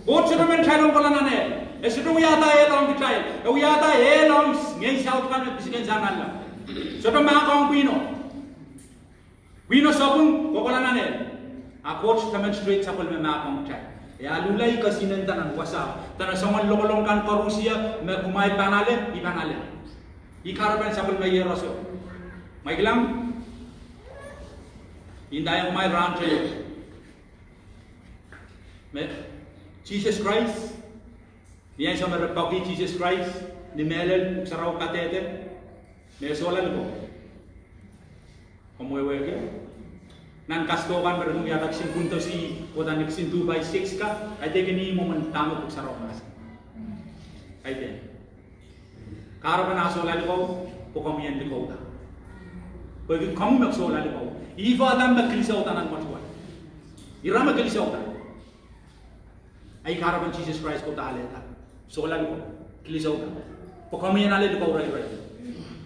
Koht sohte men kitail en kohla nan ehl. E sohte wiahda ehl ong kitail. E wiahda ehl ong ngehn saut kan me pisikehn sang nanleng. Sohte mahkohng pwihno. Pwihno sapwung kohkohla nan ehl. A Koht demonstrate sapwellime mahkohng kitail. E aluhla ih kesihnenda nan wasao. Dene soangen lokolok kan koaros me kumwail pahn ale, I pahn ale. Ih kahrepen sapwellime iehroso. Mwein kilang, I ndaiong kumwail rahn teio me Sises Krais, ni ansou me re poaki Sises Krais ni mehlel, Pwuhk Sarawi kadehde me e sohla likou. Komw wehwehki? Nan kasdo kan me re kin wiahda kisin kundohsih, kohda ni kisin two by six ka, kaidehkin ih mwomwen dahme Pwuhk Sarawi mahsanih. Kaidehn. Kahrepen ah sohla likou, pwe komwi en likouda. Pwehki komwi me sohla likou. Ih fahda me kilisouda nan mwetuwel. Ira me kilisouda. Ih kahrepen Sises Krais kohda alehda. Sohla likou, kilisouda. Pwe komwi en ale likou reirei.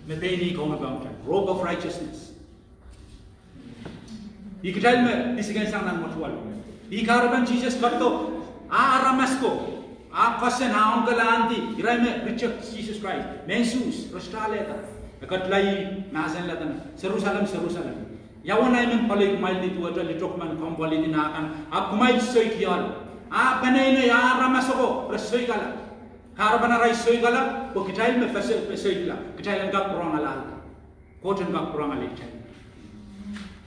Me pein ih kaunopohng kitail. Robe of righteousness. Ih kitail me pisikehn sang nan mwetuwel. Ih kahrepen Sises ketido, ah aramas ko, ah cousin, ah uncle, ah auntie, irail me reject Sises Krais. Mehn Suhs, re sohte alehda. E ketila ih mahsanihada me, Serusalem, Serusalem, ia uwen ahi men pali kumwail ni duwehte litok men komw pali ni nah kan, ahpw kumwail soikihla. Ah peneinei, ah aramas oko, re soikala. Kahrepen arail soikala, pwe kitail me pese-, pwe soikala, kitail en kak pwurehng alehda. Koht en kak pwurehng ale kitail.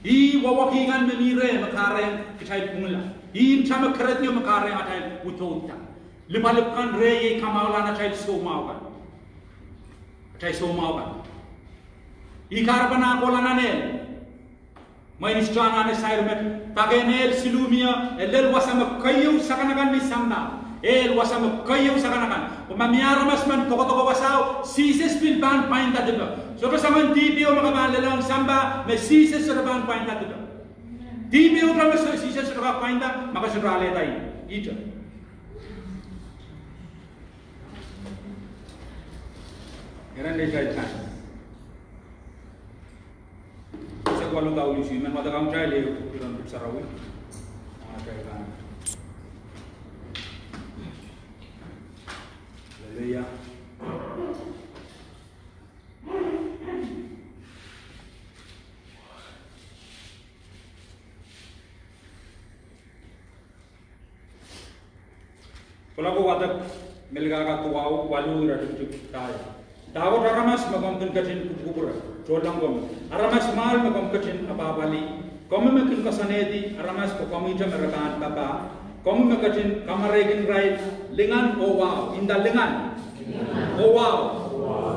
Ih wehwehki kan me mi reh me kahrehiong kitail pwungla. Ih nta me keredio me kahrehiong atail udoudla. Lipalip kan reh iei kamwahulahn atail soumwahu kan. Atail soumwahu kan. Ih kahrepen ah kohla nan ehl. Mwein I sohte anahne sair met, pak en ehl siluh mie, e lel wasa me keieu sakanakan ni sampah. Ehl wasa me keieu sakanakan. Pwe ma mie aramas men dokodokoh wasao, Sises pil pahn pwainda dipe. Sohte soangen dihp ieu me ke pahn lelohng sampah me Sises sohte pahn pwainda dipe. Dihp ieu me Sises sohte kak pwainda, ma ke sohte alehda ih. Ihte. Eren dei kitail kan. Sehse waluh dau lusi, men wadek ahmw kitail ehu iren Pwuhk Sarawi. Ahmw kitail kan. Hallelujah. Kohla ko wadek Melkahka duwau, waluh, iretikitik pahieu. Dahkot aramas me komw kin ketin kupwukupwure, tohnleng komwi. Aramas mwahl me komw ketin apwahpwalih. Komwi me kin koasoanehdi aramas pwe komwihte me re pahn papah. Komwi me ketin kamwarekin irail lingan oh wahu. Nda lingan oh wahu.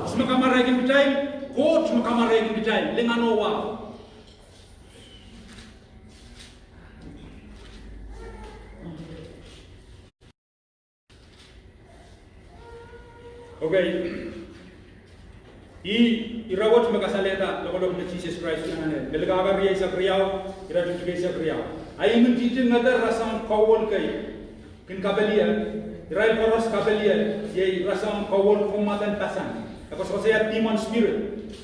Ihs me kamwarekin kitail? Koht me kamwarekin kitail lingan oh wahu. Okay. Ih ire wet me kasalehda lokolok me Sises Krais anahne. Melkahka rieisek riau, iretikitik eisek riau. A imwintihti ngeder rasehng kawohl kei kin kapelier, irail koaros kapelier, iei rasehng kawohl kommwaden pasang. E koasokoasoia demon spirit.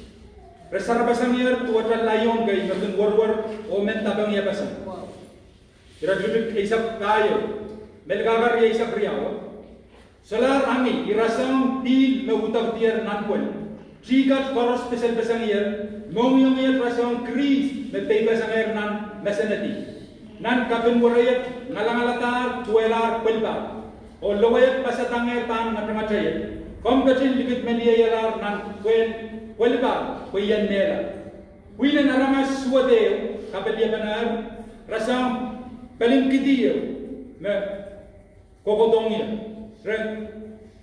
Re sarapeseng ie duwehte laion kei me kin werwer oh men dapeng ie pasang. Iretikitik eisek pahieu, Melkahka rieisek riau. Solahr angin, ih rasehng pihl me uhdekdier nanpwel. Tihkat koaros peselpeseng ie, mohngiong ie rasehng kirihs me peipesengehr nan mesenedi. Nan kapin wereiet ngalangaladahr duwehla pwelipar, oh loweiet pasadangehr pahn ngetengeteiet. Komw ketin likidmelieialahr nan pwel, pwelipar pwe I en mehla. Pwihn en aramas suwed ehu kapeliepenehr, rasehng pelinkidi ehu me kohkohdohng ie. Re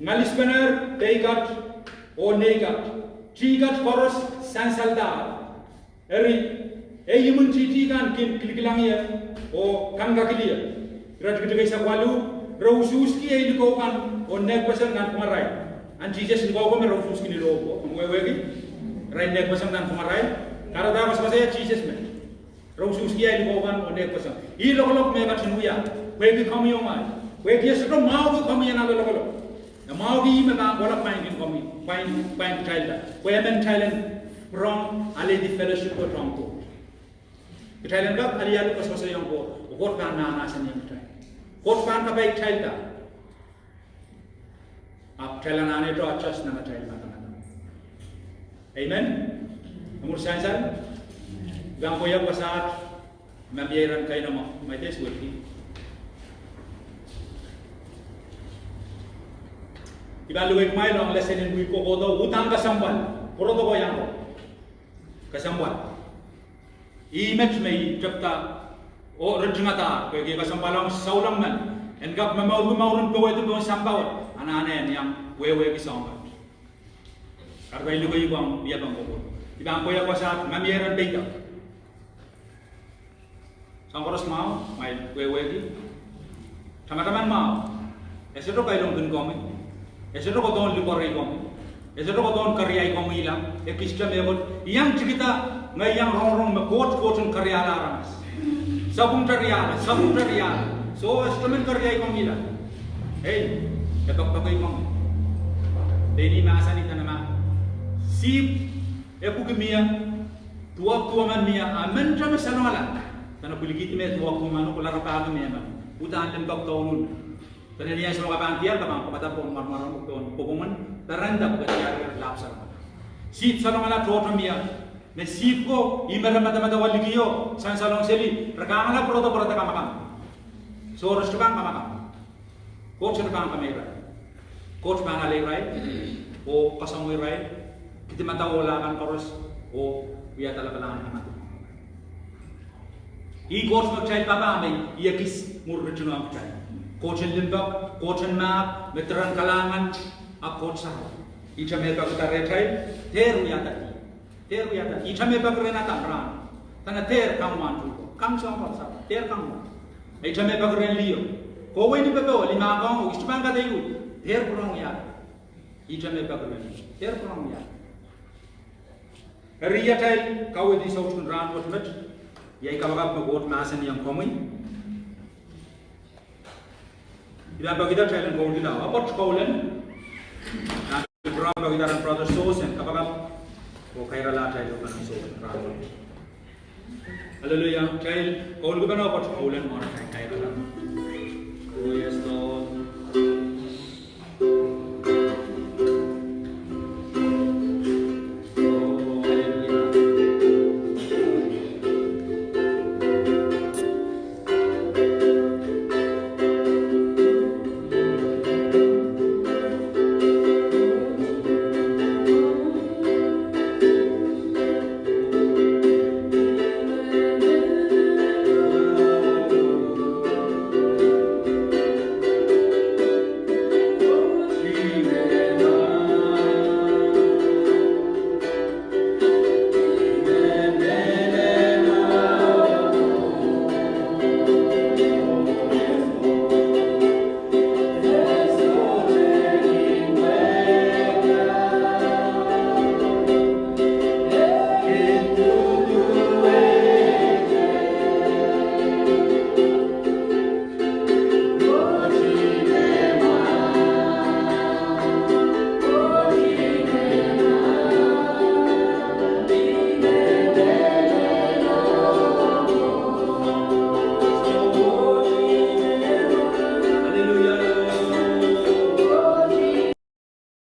ngalispenehr peikat oh neikat. Tihkat koaros sansaldahr. Eri, ei imwintihti kan kin kilikilang ie oh kankakil ie. Iretikitik eisek waluh, re usuhski ei likou kan oh nehkpeseng nanpwungarail. Ahn Sises likou ko me re usuhski ni lohpwuo, komw wehwehki? Irail nehkpeseng nanpwungarail. Kahrehda koasokoasoia Sises me re usuhski ei likou kan oh nehkpeseng. Ih lokolok me e ketin wia pwehki komwi oh ngehi, pwehki e sohte mwahuki komwi en ale lokolok. E mwahuki ih me pahn kohla pwainkin komwi, pwain, pwain kitailda, pwe emen kitail en rong alehdi fellowship wet ong Koht. Kitail en kak alialu koasokoasoiong Koht, oh Koht pahn mahmahsanihong kitail. Koht pahn kapai kitailda. Ahpw kitail anahne adjust nan atail madamadau. Amen. Mwuhr sansal, I pahn kohieng wasaht, ma mie iren kainengo, ma I pahn suwedki, I pahn luwet kumwail ong lesen en wihk kohkohdo, Uhdahn Kesempwal. Pwurodo ko iang ko? Kesempwal. Ih met me I tepda oh ritingada, pwehki kesempwal ong souleng men en kak momourki mouren powehdi pohn sampah wet, anahne en iang wehwehki soahng wet. Kahrehda I luke ih pwong wiepen kohkohdo. I pahn kohieng wasaht, ma mie iren peidek, soahng koaros mwahu, ma I wehwehki, tamataman mwahu. E sohte kailongkin komwi. E sohte kohdohn lipwoarei komwi. E sohte kohdohn keriai komwihla. E kisehte mehkot, I iang tikida, ngehi iang rongorong me Koht Koht en keriahla aramas. Sapwungte riahla, sapwungte riahla. Soh, e sohte men keriai komwihla. Ei, e pekipekei komwi. Pein ih mahsanih dene ma sihpw epwiki mie, duwehk duwemen mie, a mendahte me salongala, dene pwilikihdi me duwehk duwemen, oh kohla rapahki me emen. Uhdahn limpoak douluhl. Dene ni ansou me ke pahn diar, ke pahn pwekada pohn mwarmwaramw, pohn pwopwomwen, perenda pwe ke diar lahp salongala. Sihpw salongala tohto mie, me sihpw ko, ih me re medemedewe likio sansalong seli, re kangala pwurodo pwurada kamakam. Soh, re sohte pahn kamakam. Koht sohte pahn kamakamala irail. Koht pahn ale irail oh kasongwe irail, kidi madau ohla kan koaros, oh wiahda lapalahn ngehi. Ih Koht me kitail papah me I ekis mwuhr ritingo ong kitail. Koht en limpoak, Koht en mahk, me diren kalahngan, ahpw Koht sarawi. Ihte me pekihda rehtail, dehr wiahda. Dehr wiahda. Ihte me peki rehn Adam rahn, dene dehr kang wahn tuhko, kang soang koaros, dehr kang wahn. Ihte me peki rehn liho, kohwei ni popohl, I mahkohng uhk, I sohte pahn kadeik uhk, dehr pwurehng wiahda. Ihte me peki rehn liho, dehr pwurehng wiahda. Eri atail kawehdi soutik en rahn wet met, iei kapakap me Koht mahsanihong komwi. I pahn pekihda kitail en koulkihla, Apwoat Koulen. Nan pil pwurehng pekihda rehn Brother Sos en kapakap oh kairala atail pahn soh rahn wet. Hallelujah. Kitail koulkihpene Apwoat Koulen mwohn atail kairala. Oh yes Lord.